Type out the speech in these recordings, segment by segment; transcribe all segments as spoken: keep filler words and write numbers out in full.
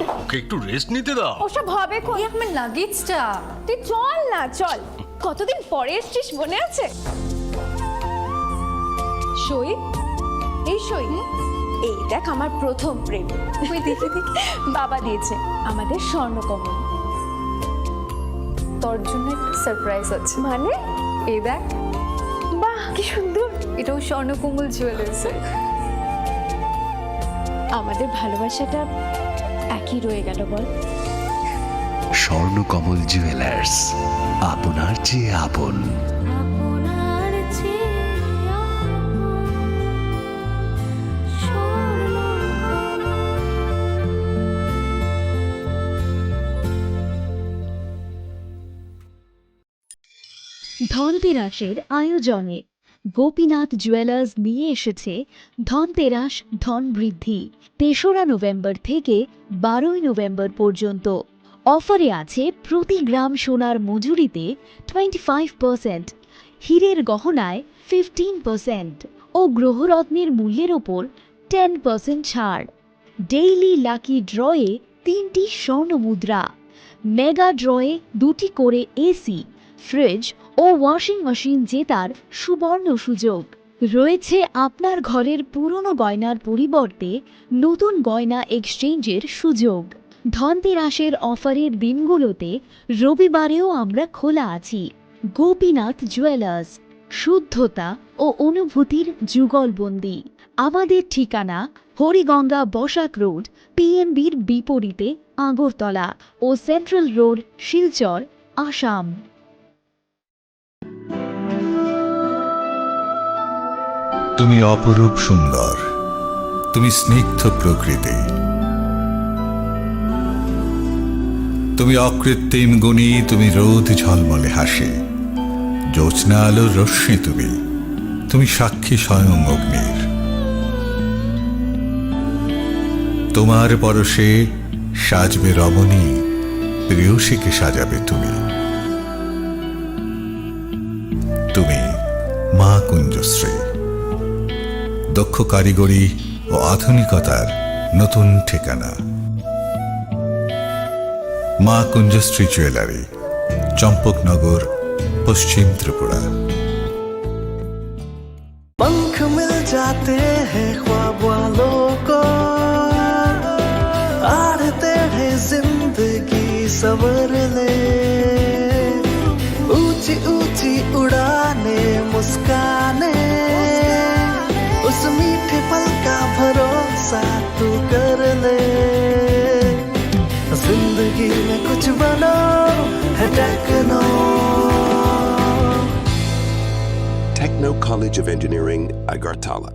ওকে একটু রেস্ট নিতে দাও। ওসব হবে কোন? এই আমার লাগেজটা। তুই চল না, চল। কতদিন পরে এসছিস, মনে আছে? সই, এই সই। এই দেখ, আমার প্রথম প্রেম। ওই দেখে দেখে বাবা দিয়েছে আমাদের স্বর্ণকমল। তোর জন্য একটা সারপ্রাইজ আছে। মানে? এই দেখ। বাহ, কি সুন্দর। এটাও স্বর্ণকমল জুয়েলার্সের। আমাদের ভালোবাসাটা একই রয়ে গেল, বল? স্বর্ণকমল জুয়েলার্স, আপনার চেয়ে আপন। ধনতেরাসের আয়োজনে গোপীনাথ জুয়েলার্স নিয়ে এসেছে ধনতেরাস ধন বৃদ্ধি। তেসরা নভেম্বর থেকে বারোই নভেম্বর পর্যন্ত। অফারে আছে প্রতি গ্রাম সোনার মজুরিতে টোয়েন্টি ফাইভ পার্সেন্ট, হীরের গহনায় ফিফটিন পার্সেন্ট ও গ্রহরত্নের মূল্যের ওপর টেন পার্সেন্ট ছাড়। ডেইলি লাকি ড্রয়ে তিনটি স্বর্ণ মুদ্রা, মেগা ড্রয়ে দুটি করে এসি, ফ্রিজ ও ওয়াশিং মেশিন জেতার সুবর্ণ সুযোগ। রয়েছে আপনার ঘরের পুরনো গয়নার পরিবর্তে নতুন গয়না এক্সচেঞ্জের সুযোগ। ধনতেরাসের অফারের দিনগুলোতে রবিবারেও আমরা খোলা আছি। গোপীনাথ জুয়েলার্স, শুদ্ধতা ও অনুভূতির যুগলবন্দি। আমাদের ঠিকানা হরিগঙ্গা বসাক রোড, পিএনবির বিপরীতে, আগরতলা ও সেন্ট্রাল রোড, শিলচর, আসাম। তুমি অপরূপ সুন্দর, তুমি স্নিগ্ধ প্রকৃতি, তুমি অকৃত্রিম গুণী, তুমি রোদ ঝলমলে হাসি, জ্যোৎস্না আলোর রশ্মি তুমি, তুমি সাক্ষী স্বয়ং অগ্নির। তোমার পরশে সাজবে রমণী, প্রেয়সীকে সাজাবে তুমি। তুমি মা কুঞ্জশ্রী, দক্ষ কারিগরি ও আধুনিকতার নতুন ঠিকানা। মা কুঞ্জশ্রী জুয়েলারি, চম্পকনগর, পশ্চিম ত্রিপুরা। पंख मिल जाते हैं ख्वाब वालों को, आड़ टेढ़े जिंदगी सवर ले, ऊंची ऊंची उड़ाने, मुस्काने, उस मीठे पल का भरोसा तू कर ले। जिंदगी में कुछ बनो है techno. Techno College of Engineering, Agartala.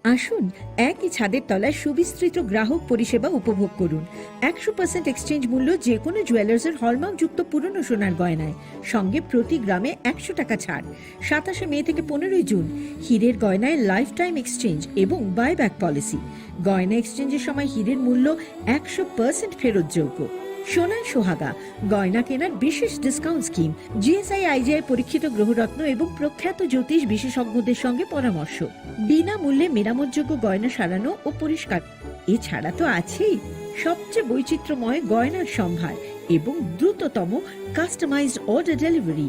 আসুন, একই ছাদের তলায় সুবিস্তৃত গ্রাহক পরিষেবা উপভোগ করুন। একশো পার্সেন্ট এক্সচেঞ্জ মূল্য যে কোনো জুয়েলার্সের হলমার্কযুক্ত পুরনো সোনার গয়নায়, সঙ্গে প্রতি গ্রামে একশো টাকা ছাড়। সাতাশে মে থেকে পনেরোই জুন, হীরের গয়নায় লাইফ টাইম এক্সচেঞ্জ এবং বাইব্যাক পলিসি। গয়না এক্সচেঞ্জের সময় হীরের মূল্য একশো পার্সেন্ট ফেরতযোগ্য। সোনায় সোহাগা, গয়না কেনার বিশেষ ডিসকাউন্ট স্কিম, জিএসআই আইজিআই পরীক্ষিত গ্রহরত্ন এবং প্রখ্যাত জ্যোতিষ বিশেষজ্ঞদের সঙ্গে পরামর্শ, বিনামূল্যে মেরামতযোগ্য গয়না সারানো ও পরিষ্কার। এছাড়া তো আছেই সবচেয়ে বৈচিত্র্যময় গয়নার সম্ভার এবং দ্রুততম কাস্টমাইজড অর্ডার ডেলিভারি।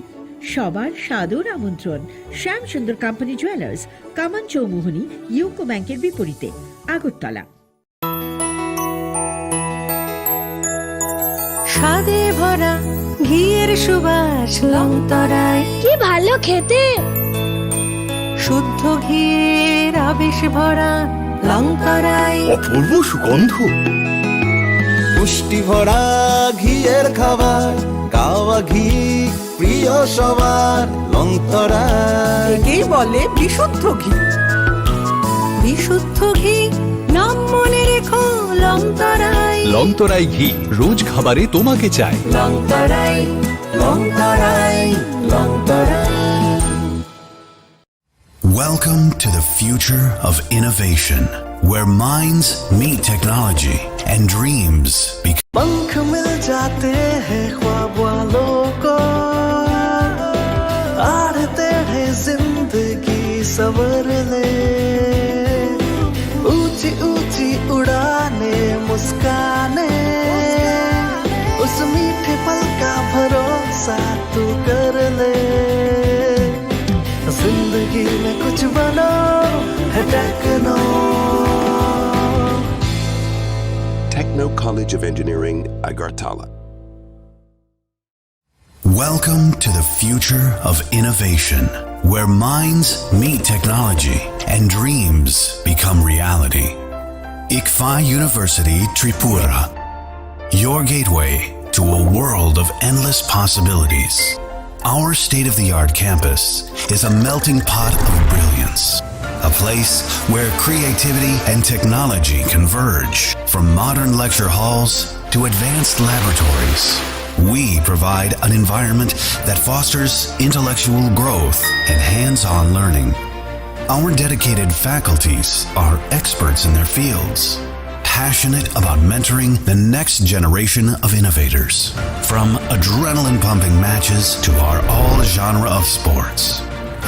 সবার সাদর আমন্ত্রণ শ্যাম সুন্দর কোম্পানি জুয়েলার্স, কামান চৌমুহনী, ইউকো ব্যাংকের বিপরীতে, আগরতলা। স্বাদে ভরা ঘিয়ের সুবাস লংতরায়। কি ভালো খেতে! শুদ্ধ ঘিয়ের আবেশ ভরা লংতরায়। অপূর্ব সুগন্ধ। পুষ্টি ভরা ঘিয়ের খাবার, কাওয়া ঘি প্রিয় সবার লংতরায়। একেই বলে বিশুদ্ধ ঘি। বিশুদ্ধ ঘি, নাম মনে রেখো লংতরায়। লংতরাই ঘি, রোজ খাবারে তোমাকে চাই। লংতরায়, লংতরায়, Longtharai. Welcome to the future of innovation, where minds meet technology and dreams become. पंख मिल जाते हैं ख्वाब वालों को, आड़ टेढ़े जिंदगी सवर ले, ऊंची ऊंची उड़ाने साथ तू कर ले, जिंदगी में कुछ बनो है techno. Techno College of Engineering, Agartala. Welcome to the future of innovation, where minds meet technology and dreams become reality. ICFAI University Tripura, your gateway to a world of endless possibilities. Our state-of-the-art campus is a melting pot of brilliance, a place where creativity and technology converge. From modern lecture halls to advanced laboratories, we provide an environment that fosters intellectual growth and hands-on learning. Our dedicated faculties are experts in their fields, passionate about mentoring the next generation of innovators. From adrenaline-pumping matches to our all-genre of sports,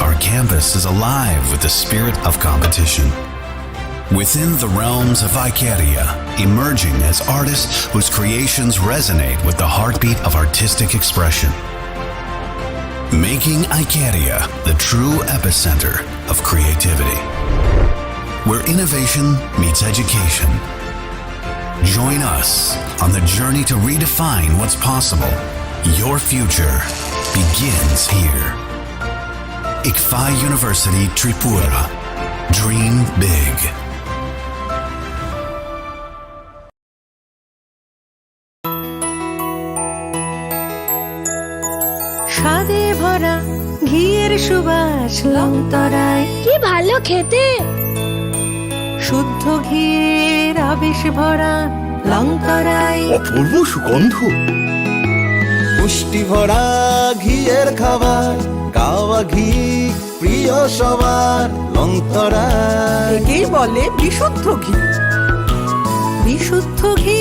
our campus is alive with the spirit of competition. Within the realms of Icaria, emerging as artists whose creations resonate with the heartbeat of artistic expression. Making Icaria the true epicenter of creativity, where innovation meets education. Join us on the journey to redefine what's possible. Your future begins here. ICFAI University Tripura. Dream big. স্বাদে ভরা ঘিয়ের সুবাস লং তরাই। কি ভালো খেতে! শুদ্ধ ঘিয়ের আবেশ ভরা লং তরাই। অপূর্ব সুগন্ধ। পুষ্টি ভরা ঘিয়ের খাবার, গাওয়া ঘি প্রিয় সবার লং তরাই। একেই বলে বিশুদ্ধ ঘি। বিশুদ্ধ ঘি,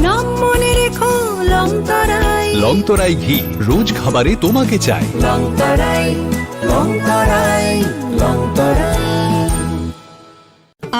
নাম মনে রেখো লং তরাই। লং তরাই ঘি, রোজ খাবারে তোমাকে চাই। লং তরাই, লং তরাই, লং তরাই।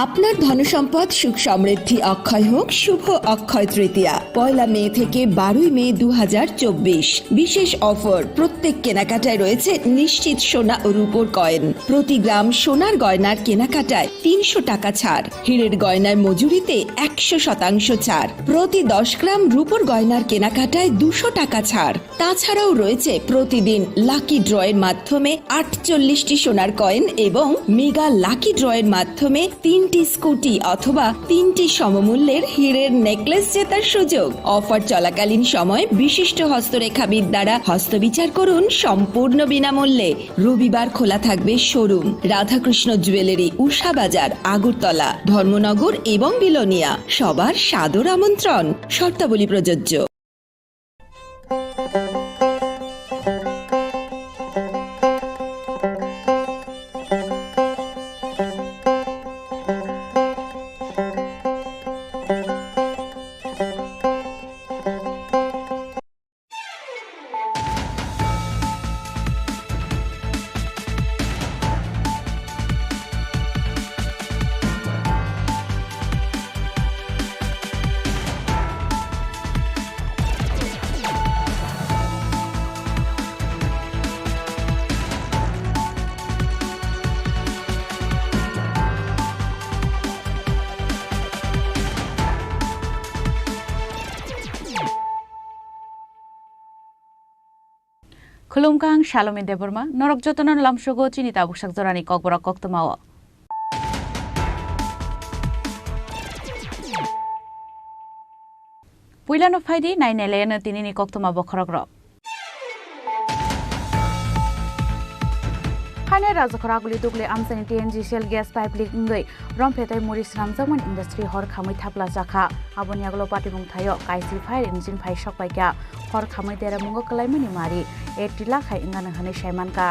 আপনার ধনসম্পদ সুখ সমৃদ্ধি অক্ষয় হোক শুভ অক্ষয় তৃতীয়া। পয়লা মে থেকে বারোই মে দু হাজার চব্বিশ। বিশেষ অফার, প্রত্যেক কেনাকাটায় রয়েছে নিশ্চিত সোনা ও রূপোর কয়েন। প্রতি গ্রাম সোনার গয়নার কেনাকাটায় তিনশো টাকা ছাড়। হীরের গয়নার মজুরিতে একশো শতাংশ ছাড়। প্রতি দশ গ্রাম রূপোর গয়নার কেনাকাটায় দুশো টাকা ছাড়। তাছাড়াও রয়েছে প্রতিদিন লাকি ড্রয়ের মাধ্যমে আটচল্লিশটি সোনার কয়েন এবং মেগা লাকি ড্রয়ের মাধ্যমে তিনটি স্কুটি অথবা তিনটি সমমূল্যের হীরের নেকলেস জেতার সুযোগ। অফার চলাকালীন সময় বিশিষ্ট হস্তরেখাবিদ দ্বারা হস্তবিচার করুন সম্পূর্ণ বিনামূল্যে। রবিবার খোলা থাকবে শোরুম। রাধাকৃষ্ণ জুয়েলারি, উষা বাজার, আগরতলা, ধর্মনগর এবং বিলোনিয়া। সবার সাদর আমন্ত্রণ। শর্তাবলী প্রযোজ্য। Khulumkha, ang Salomi Debbarma, norok jotono lamsogo chini tabuksak jorani kokborok koktwmao. Puilano phaidi, nainailaino tinini koktwma bokhorokrok. Haino Rajakhor Aguli Dugli amchaini T N G C L gas pipe leak wngwi romphe tei muri swnamjakmani industry hor khamwi thapla chakha. Aboni yagulo patibung thaio kaisi fire engine phai sokpaikha. Hor khamwi deramungo kwlaimani mari eighty lakh hai wngano hwnwi saimankha.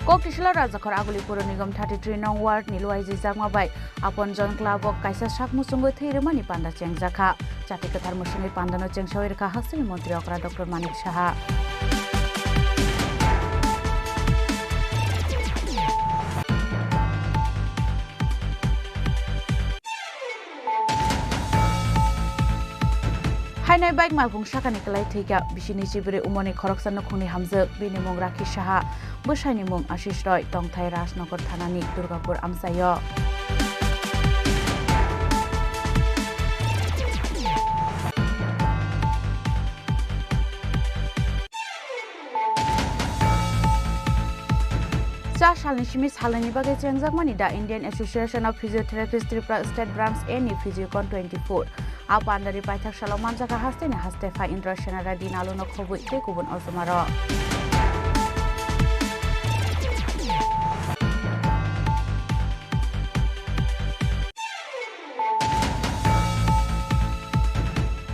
Koktisalo Rajakhor Aguli Puro Nigam thirty three nong ward ni luaiji jakma bai Apon Jon Club o kaisa sak muchungwi thwi rwmani panda chengjakha. Chati kwthar mwswngwi pandano chengsawi rwkha hasteni montri okra Doctor Manik Saha. Nai bike malkhung sakani kwlai thwikha, bisini chibiri umoni khoroksa nukhungni hamjwk, bini mung Rakhi Saha, bwsaini mung Ashish Roy, tongthai Rajnagar thanani Durgapur amchaio. Cha salni simi salnwini bagwi chengjakmani The Indian Association of Physiotherapists Tripura State Branch A ni PhysioCon twenty-four. A pandari paithak salo manjakha hasteni haste phai Indra Sena Reddy, Naluno Khobwi tei kubun osomarok.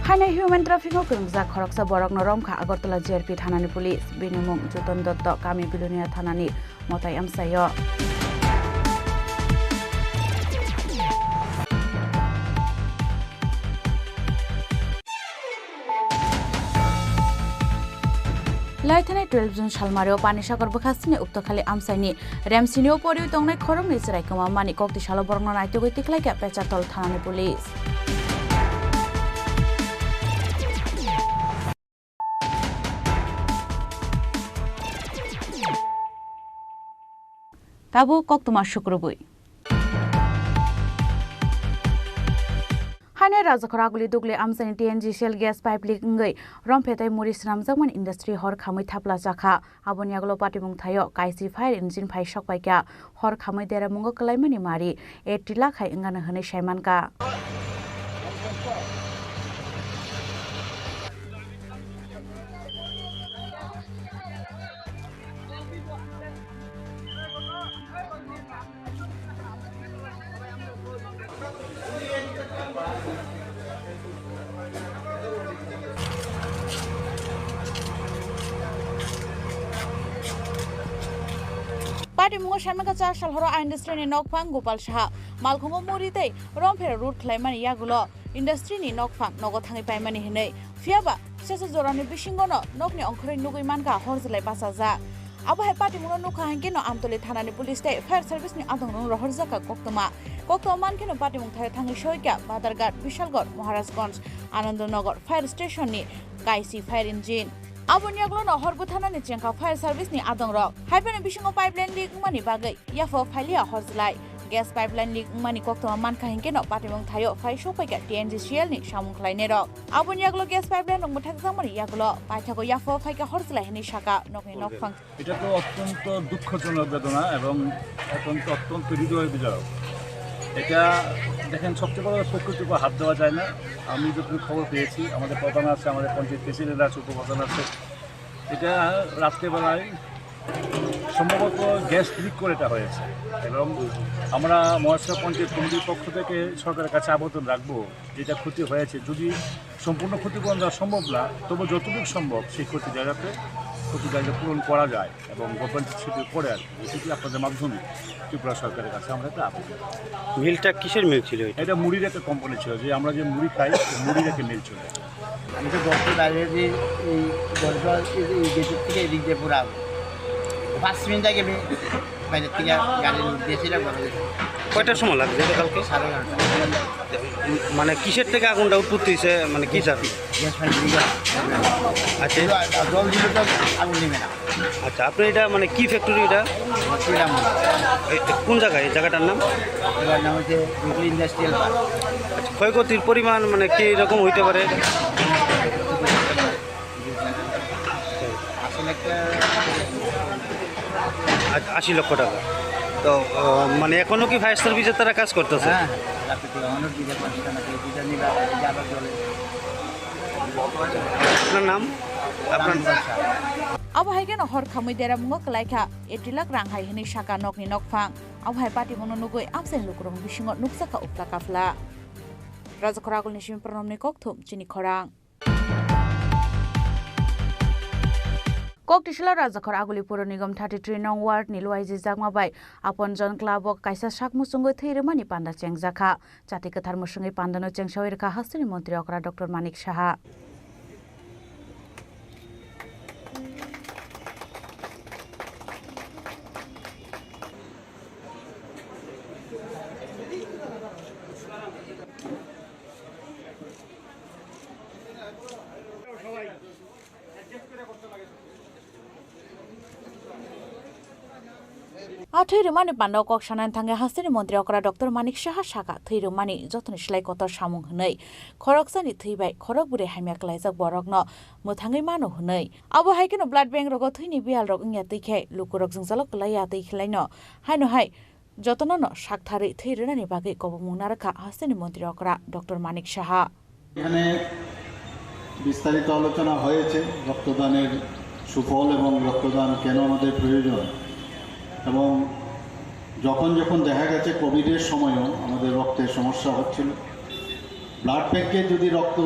Haino human trafficking-o kwrwngjak khoroksa borokno romkha Agartala J R P thanani police. Bini mung Joton Dotto, kami Bilonia thanani Motai amchaio. Laithanai twelve June salmario Panisagar bwkhastini Uktokhali amchaini Remsinio poriwi tongnai khoroknwi chwrai kwmamani kokti salo borokno naitugwi tikhlaikha Pechatol thanani police. Tabuk koktwma sukrubwi. Haino Rajakhor Aguli Dugli amchaini T N G C L gas pipe leak wngwi romphe tei muri swnamjakmani industry hor khamwi thapla chakha. Aboni yagulo patimung thaio kaisi fire engine phai sokpaikha. Hor khamwi deramungo kwlaimani mari eighty lakh hai wngano hwnwi saimankha. Patimungo saimankha cha sal horo industry ni nokphang Gopal Saha, malkhungo muri tei rompher road khlaimani yagulo industry ni nokphang nogo thangwi paimani hinwi. Phiyaba sesa jorani bisingono nokni ongkhorwi nugwi mankha horjlai bachajak. Abo hai patimungno nukha hinkhe no Amtoli thanani police tei fire service ni adongrok rohorjakha koktwma. Koktwma mankheno patimung thaio thangwi soikha Badharghat, Bishalgarh, Maharajganj, Anandanagar fire station ni kaisi fire engine. Aboni yagulo no hor bwtharnani chengkha fire service ni adongrok. Haiphano bisingo pipeline leak wngmani bagwi yaphao phailiya horjlai. Gas pipeline leak wngmani koktwma mankha hinkhe no patimung thaio phai sokpaikha T N G C L ni samung khlainairok. Aboni yagulo gas pipeline rok mwthakjakmani yagulo paithago yaphao phaikha horjlai hinwi sakha nokni nokphang. এটা তো অত্যন্ত দুঃখজনক ঘটনা এবং অত্যন্ত, অত্যন্ত হৃদয় বিদারক। এটা দেখেন, সবচেয়ে বড় প্রকৃতির উপর হাত দেওয়া যায় না। আমি যতদূর খবর পেয়েছি, আমাদের প্রধান আছে, আমাদের পঞ্চায়েত প্রেসিডেন্ট আছে, উপপ্রধান আছে। এটা রাত্রেবেলায় সম্ভবত গ্যাস লিক করে এটা হয়েছে এবং আমরা মহেশখালী পঞ্চায়েত কমিটির পক্ষ থেকে সরকারের কাছে আবেদন রাখবো, যেটা ক্ষতি হয়েছে, যদি সম্পূর্ণ ক্ষতিপূরণ দেওয়া সম্ভব না, তবু যতটুকু সম্ভব সেই ক্ষতি জায়গাতে, ক্ষতি জায়গা পূরণ করা যায় এবং গভর্নমেন্ট সেটা করে আর কি। এটুকুই আপনাদের মাধ্যমে ত্রিপুরা সরকারের কাছে আমরা একটা আবেদন। মিলটা কিসের মিল ছিল এটা? এটা মুড়ির একটা কোম্পানি ছিল, যে আমরা যে মুড়ি খাই, সেই মুড়ির একটা মিল ছিল। আমি তো ঘর থেকে বাইরে যে এই ঘর, এই যে এই গেটের থেকে এদিক দিয়ে পুরো আগুন। পাঁচ মিনিট আগে আমি বাইরের থেকে গাড়ি লুট দিয়েছিলাম, ঘরে গেছি। কয়টার সময় লাগছে এটা কালকে? সাড়ে এগারোটা। মানে কিসের থেকে আগুনটা উৎপত্তি হয়েছে, মানে কি স্যার? Gas pipe leak. আচ্ছা। জল দিলে তো আগুন নেমে না। আচ্ছা, আপনি এটা মানে কি ফ্যাক্টরি এটা? চুইডাঙ্গা। এই কোন জায়গা, এই জায়গাটার নাম? এটার নাম হচ্ছে বিপুল ইন্ডাস্ট্রিয়াল পার্ক। আচ্ছা, ক্ষয়ক্ষতির পরিমাণ মানে কি রকম হইতে পারে? আসলে একটা আ-, আশি লক্ষ টাকা। তো, আহ, মানে এখনো কি ফায়ার সার্ভিসের তারা কাজ করতেছে? হ্যাঁ, হ্যাঁ, রাতে তো অনেক বিঘা পাঁচটা নাকি, বিঘা নিবা, বিঘা আবার জ্বলে। আপনার নাম? আপনার নাম বাদশা। Abo hai kheno hor khamwi deramungo kwlaikha eighty lakh rang hai hinwi sakha nokni nokphang. Abo hai patimungno nugwi amchaini lukurokni bisingo nukjakha upla kapla. Rajakhor Agulni simi Pranamni kokthum chini khorang. Koktisalo Rajakhor Aguli Puro Nigom thirty three nong ward ni luaiji jakma bai Aponjon Club o kaisa sak muchungwi thwi rwmani panda chengjakha. Chati kwthar mwswngwi pandano chengsawi rwkha hasteni montri okra Doctor Manik Saha. A thwi rwmani panda kok sanani thangwi hasteni montri okra Doctor Manik Saha sakha, thwi rwmani jotoni slai kotor samung hwnwi khoroksani thwi bai khorokbwrwi hamya klaijak borokno mwthangwi mano hwnwi. Abo hai kheno blood bank rogo thwini biyal rok wngya twi khe lukurok jwngjalo kwlaiya twi khlaino haino hai jotono no saktharwi thwi rwnani bagwi kobomung narwkha hasteni montri okra Doctor Manik Saha. এখানে বিস্তারিত আলোচনা হয়েছে রক্তদানের সুফল এবং রক্তদান কেন আমাদের প্রয়োজন, এবং যখন যখন দেখা গেছে কোভিডের সময়ও আমাদের রক্তের সমস্যা হচ্ছিল, ব্লাড ব্যাংকে যদি রক্ত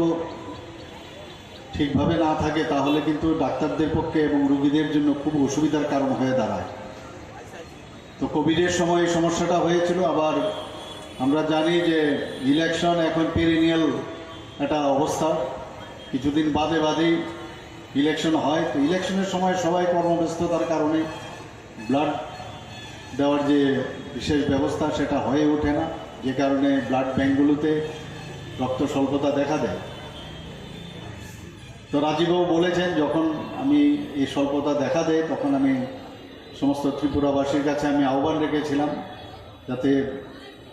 ঠিকভাবে না থাকে তাহলে কিন্তু ডাক্তারদের পক্ষে এবং রোগীদের জন্য খুব অসুবিধার কারণ হয়ে দাঁড়ায়। তো কোভিডের সময় এই সমস্যাটা হয়েছিল। আবার আমরা জানি যে ইলেকশন এখন পেরিনিয়াল একটা অবস্থা, কিছুদিন বাদে বাদেই ইলেকশন হয়। তো ইলেকশনের সময় সবাই কর্মব্যস্ততার কারণে ব্লাড দেওয়ার যে বিশেষ ব্যবস্থা সেটা হয়ে ওঠে না, যে কারণে ব্লাড ব্যাংকগুলোতে রক্ত স্বল্পতা দেখা দেয়। তো রাজীববাবু বলেছেন, যখন আমি এই স্বল্পতা দেখা দেয় তখন আমি সমস্ত ত্রিপুরাবাসীর কাছে আমি আহ্বান রেখেছিলাম যাতে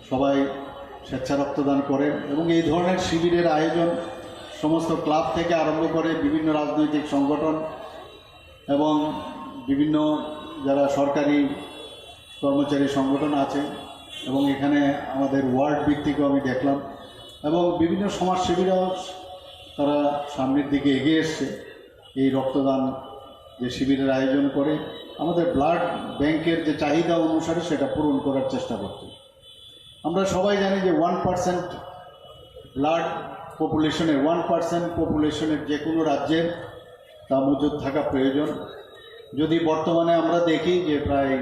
সবাই স্বেচ্ছা রক্তদান করেন এবং এই ধরনের শিবিরের আয়োজন সমস্ত ক্লাব থেকে আরম্ভ করে বিভিন্ন রাজনৈতিক সংগঠন এবং বিভিন্ন যারা সরকারি কর্মচারী সংগঠন আছে এবং এখানে আমাদের ওয়ার্ড ভিত্তিকও আমি দেখলাম এবং বিভিন্ন সমাজসেবীরাও তারা সামনের দিকে এগিয়ে এসছে এই রক্তদান যে শিবিরের আয়োজন করে আমাদের ব্লাড ব্যাংকের যে চাহিদা অনুসারে সেটা পূরণ করার চেষ্টা করতে। আমরা সবাই জানি যে ওয়ান পার্সেন্ট ব্লাড পপুলেশনের ওয়ান পার্সেন্ট পপুলেশনের যে কোনো রাজ্যের তা মজুদ থাকা প্রয়োজন। যদি বর্তমানে আমরা দেখি যে প্রায়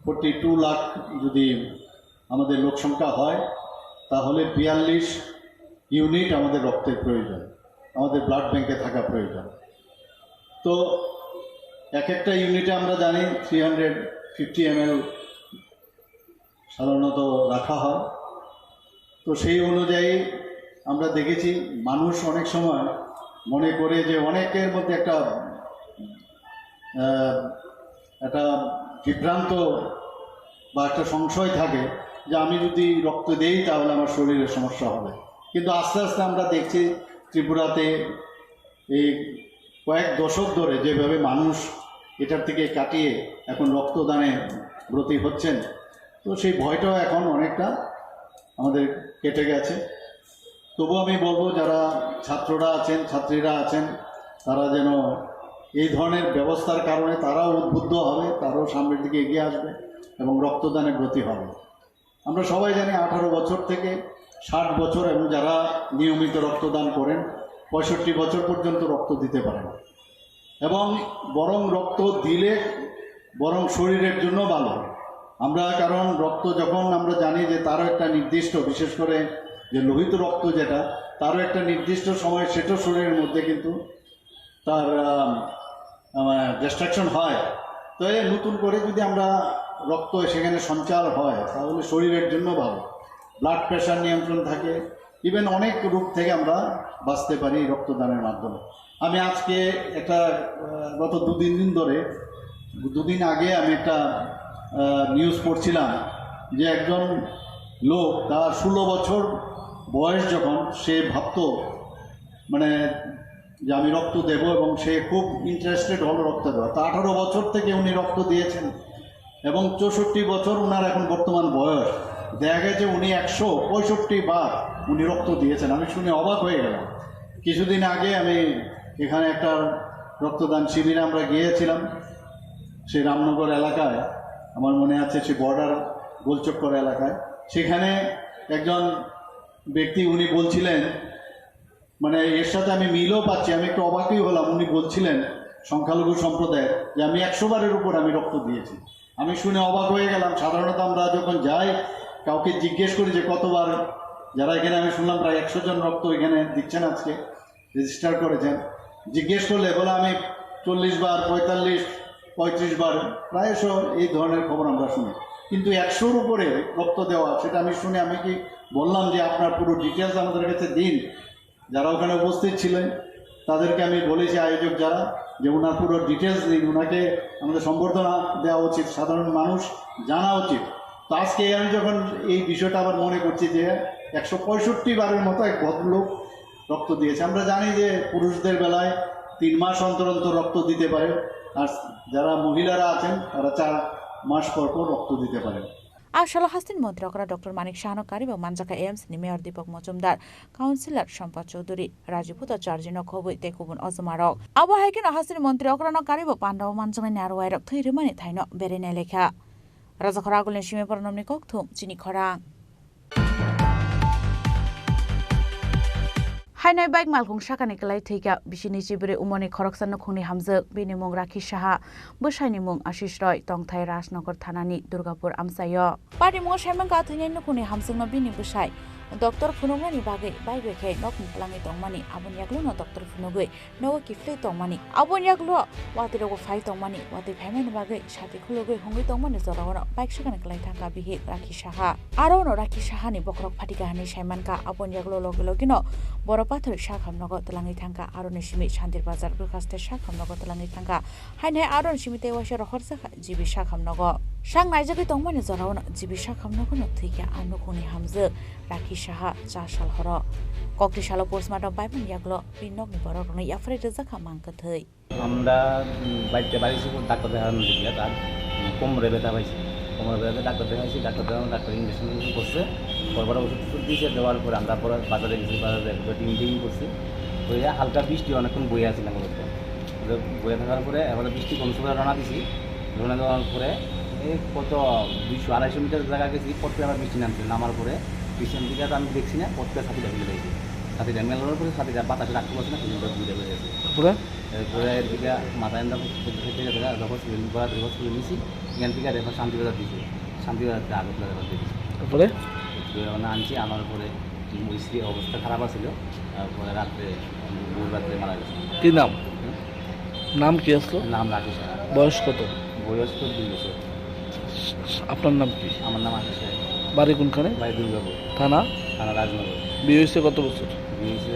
ফোর্টি টু লাখ যদি আমাদের লোক সংখ্যা হয়, তাহলে বিয়াল্লিশ ইউনিট আমাদের রক্তের প্রয়োজন, আমাদের ব্লাড ব্যাংকে থাকা প্রয়োজন। তো এক একটা ইউনিটে আমরা জানি থ্রি হান্ড্রেড ফিফটি এমএল সাধারণত রাখা হয়। তো সেই অনুযায়ী আমরা দেখেছি মানুষ অনেক সময় মনে করে যে অনেকের মধ্যে একটা আহ, একটা বিভ্রান্ত বা একটা সংশয় থাকে যে আমি যদি রক্ত দেই তাহলে আমার শরীরে সমস্যা হবে। কিন্তু আস্তে আস্তে আমরা দেখছি ত্রিপুরাতে এই কয়েক দশক ধরে যেভাবে মানুষ এটার থেকে কাটিয়ে এখন রক্তদানে ব্রতী হচ্ছেন, তো সেই ভয়টাও এখন অনেকটা আমাদের কেটে গেছে। তবু আমি বলবো যারা ছাত্ররা আছেন, ছাত্রীরা আছেন, তারা যেন এই ধরনের ব্যবস্থার কারণে তারাও উদ্বুদ্ধ হবে, তারাও সামনের দিকে এগিয়ে আসবে এবং রক্তদানে ব্রতী হবে। আমরা সবাই জানি আঠারো বছর থেকে ষাট বছর এবং যারা নিয়মিত রক্তদান করেন পঁয়ষট্টি বছর পর্যন্ত রক্ত দিতে পারেন এবং বরং রক্ত দিলে বরং শরীরের জন্য ভালো। আমরা কারণ রক্ত যখন আমরা জানি যে তারও একটা নির্দিষ্ট, বিশেষ করে যে লোহিত রক্ত যেটা, তারও একটা নির্দিষ্ট সময় সেটা শরীরের মধ্যে কিন্তু তার ডিস্ট্রাকশন হয়। তো এই নতুন করে যদি আমরা রক্ত সেখানে সঞ্চার হয় তাহলে শরীরের জন্য ভালো, ব্লাড প্রেশার নিয়ন্ত্রণ থাকে, ইভেন অনেক রোগ থেকে আমরা বাঁচতে পারি রক্তদানের মাধ্যমে। আমি আজকে একটা আহ, গত দু তিন দিন ধরে দুদিন আগে আমি একটা নিউজ পড়ছিলাম যে একজন লোক তার ষোলো বছর বয়স যখন সে ভাবতো মানে যে আমি রক্ত দেব এবং সে খুব ইন্টারেস্টেড হলো রক্ত দেওয়া। তা আঠারো বছর থেকে উনি রক্ত দিয়েছেন এবং চৌষট্টি বছর ওনার এখন বর্তমান বয়স। দেখা গেছে উনি একশো পঁয়ষট্টি বার উনি রক্ত দিয়েছেন। আমি শুনে অবাক হয়ে গেলাম। কিছুদিন আগে আমি এখানে একটা রক্তদান শিবিরে আমরা গিয়েছিলাম, সেই রামনগর এলাকায়, আমার মনে আছে সেই বর্ডার গোলচক্কর এলাকায়। সেখানে একজন ব্যক্তি উনি বলছিলেন, মানে এর সাথে আমি মিলও পাচ্ছি, আমি একটু অবাকই হলাম। উনি বলছিলেন সংখ্যালঘু সম্প্রদায়ের যে আমি একশো বারের উপর আমি রক্ত দিয়েছি। আমি শুনে অবাক হয়ে গেলাম। সাধারণত আমরা যখন যাই কাউকে জিজ্ঞেস করি যে কতবার, যারা এখানে আমি শুনলাম প্রায় একশো জন রক্ত এখানে দিচ্ছেন আজকে, রেজিস্টার করেছেন, জিজ্ঞেস করলে বলে আমি চল্লিশ বার, পঁয়তাল্লিশ, পঁয়ত্রিশ বার, প্রায়শ এই ধরনের খবর আমরা শুনি। কিন্তু একশোর উপরে রক্ত দেওয়া, সেটা আমি শুনে আমি কি বললাম যে আপনার পুরো ডিটেলস আমাদের কাছে দিন। যারা ওখানে উপস্থিত ছিলেন তাদেরকে আমি বলেছি, আয়োজক যারা, যে ওনার পুরো ডিটেলস দিন, ওনাকে আমাদের সম্বর্ধনা দেওয়া উচিত, সাধারণ মানুষ জানা উচিত। তো আজকে আমি যখন এই বিষয়টা আবার মনে করছি যে একশো পঁয়ষট্টি বারের মতো এক ভদ্রলোক রক্ত দিয়েছে। আমরা জানি যে পুরুষদের বেলায় তিন মাস অন্তর অন্তর রক্ত দিতে পারে, আর যারা মহিলারা আছেন তারা চার মাস পর পর রক্ত দিতে পারেন। A salo hasteni montri okra Doctor Manik Sahano karwi bo manjakha A M C ni mayor Deepak Mojumdar, councillor Sampad Chowdhury, Raju Puto Charjino khobwi tei kubun ojomarok. Abo hai kheno hasteni montri okrano karwi bo pandao manjaknai narwai rok thwi rwmani thaino berai nailai kha. Rajakhor Agulni simi Pronomni kokthum chini khorang. Hainai bike malkhung sakani kwlai thwikha, bisini chibiri umoni khoroksa nukhungni hamjwk, bini mung Rakhi Saha, bwsaini mung Ashish Roy, tongthai Rajnagar thanani Durgapur amchaio. Patimungo saimankha thwinai nukhungni hamjwkno bini bwsai doctor phunuknani bagwi bike bai khe nokni twlangwi tongmani, aboni yaklono doctor phunugwi nogo kiphilwi tongmani. Aboni yaklo watwi rokbo phai tongmani, watwi phaimani bagwi sati khulugwi hungwi tongmani jorao no bike sakani kwlai thangkha bihik Rakhi Saha. Aro no Rakhi Saha ni bokhorok phatika hinwi saimankha, aboni yaklo logi logi no borok pathorwi sakhamnogo twlangwi thangkha, aro ni simi Santir Bazar bwkhaste sakhamnogo twlangwi thangkha. Hainai aro ni simi tei waisa rohorjakha G B sakhamnogo. Sak naijagwi tongmani jorao no G B sakhamnogo no thwikha a nukhungni hamjwk Rakhi Saha cha sal horo. Kokti salo postmortem paimani yaklo bini nokni borok rokno yapharwi rwjakha mang kwthwi. আমরা, উম, বাড়িতে বাড়ি এসে ডাক্তার দেখানো দিকে তার, উম, কোমরে ব্যথা পাইছে। কোমরে ব্যথা ডাক্তার দেখাইছি, ডাক্তার দেখানো, ডাক্তার ইঞ্জেকশন ইঞ্জেকশন করছে। পরপর ওষুধ টষুধ দিয়েছে, দেওয়ার পরে আমরা পরে বাজারে গেছি, বাজারে ঘুরে টিম টিম করছি। ওই হালকা বৃষ্টি অনেকক্ষণ বয়ে আছিলাম মূলত। বয়ে থাকার পরে এবার বৃষ্টি কমছে বলে রওনা দিছি। রওনা দেওয়ার পরে এই কত দুইশো আড়াইশো মিটার জায়গা গেছি, পথে আবার বৃষ্টি নামছে। নামার পরে পিছন দিকে আর আমি দেখছি না, পথে ছাতিটা ফেলে দিয়েছি। ছাতিটা মেলানোর পরে ছাতিটা বাতাসে রাখতে পারছে না, কিছুটা ঘুরে বেড়ে গেছে। তারপরে? এরপরে এর দিকে মাথায় আমরা হসপিটাল নিছি, এখান থেকে রেফার শান্তিবাজার দিছি, শান্তিবাজার থেকে আগরতলা রেফার দিয়েছি। তারপরে? এরপরে ওখানে আনছি, আনার পরে ওই স্ত্রীর অবস্থা খারাপ আছিল, তারপরে রাত্রে, ভোর রাত্রে মারা গেছে। কি নাম? হুম? নাম কি আসলো? নাম রাকেশ সাহা। বয়স কত? বয়স তো দুই বছর। আপনার নাম কি? আমার নাম আকাশ রায়। বাড়ি কোনখানে? বাড়ি দুর্গাপুর। থানা? থানা রাজনগর। বিয়ে হয়েছে কত বছর? বিয়ে হয়েছে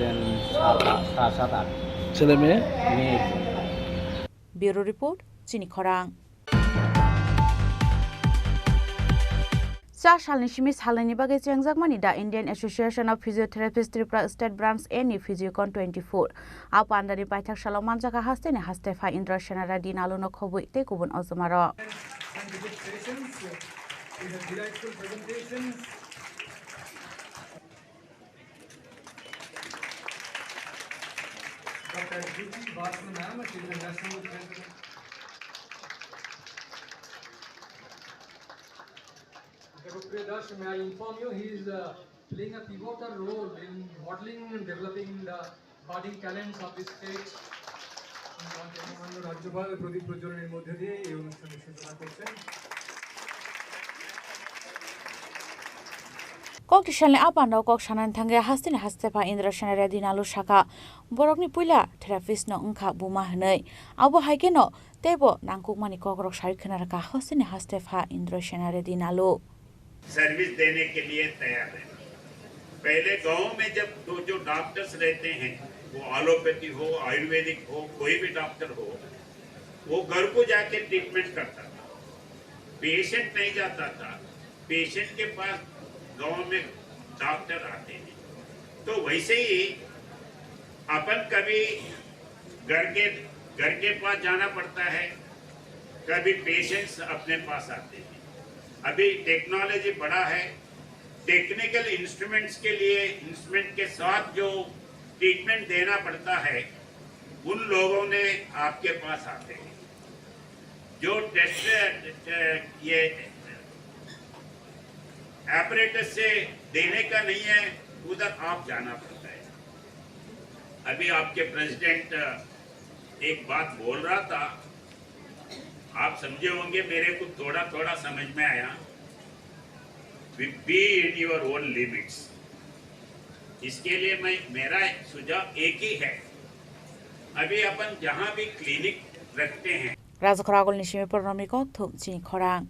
সাত, আট, সাত, সাত, আট। ছেলে মেয়ে? মেয়ে একজন। Bureau report, Chini Khorang. Cha salni simi salnwini bagwi chengjakmani The Indian Association of Physiotherapists Tripura State Branch A ni PhysioCon twenty-four. A pandani paithak salo manjakha hasteni haste pha Indra Sena Reddy Nalu no khobwi tei kubun ojomarok. Scientific sessions with a delightful presentation. Doctor Jyoti Vasu ma'am, she is the National President. Doctor Rupriya Das, may I inform you, he is, uh, playing a pivotal role in modeling and developing the budding talents of this state. সম্মানিত রাজ্যপাল প্রদীপ প্রজ্বলনের মধ্যে দিয়ে এই অনুষ্ঠানের সূচনা করছেন। Kok tisalni a pandao kok sanani thangwi hasteni haste pha Indra Sena Reddy Nalu sakha, borokni puila therapist no wngkha buma hwnwi. Abo hai kheno teibo nangkukmani kokrok sai khna rwkha hasteni haste pha Indra Sena Reddy Nalu. Service देने के लिए तैयार है। पहले गांव में जब दो जो डॉक्टर्स रहते हैं, वो एलोपैथी हो, आयुर्वेदिक हो, कोई भी डॉक्टर हो, वो घर को जाके ट्रीटमेंट करता था, पेशेंट नहीं जाता था। पेशेंट के पास गांव में डॉक्टर आते हैं, तो वैसे ही अपन कभी घर के, घर के पास जाना पड़ता है, कभी पेशेंट्स अपने पास आते हैं। अभी टेक्नोलॉजी बड़ा है, टेक्निकल इंस्ट्रूमेंट्स के लिए, इंस्ट्रूमेंट के साथ जो ट्रीटमेंट देना पड़ता है, उन लोगों ने आपके पास आते हैं। जो टेस्ट, ये एपरेटस से देने का नहीं है, उधर आप जाना पड़ता है। अभी आपके प्रेसिडेंट एक बात बोल रहा था, आप समझे होंगे, मेरे को थोड़ा थोड़ा समझ में आया। Be in your own limits। इसके लिए मैं, मेरा सुझाव एक ही है, अभी अपन जहाँ भी क्लिनिक रखते हैं, Rajakhor Agulni simi Purnomi Kokthum, Chini Khorang.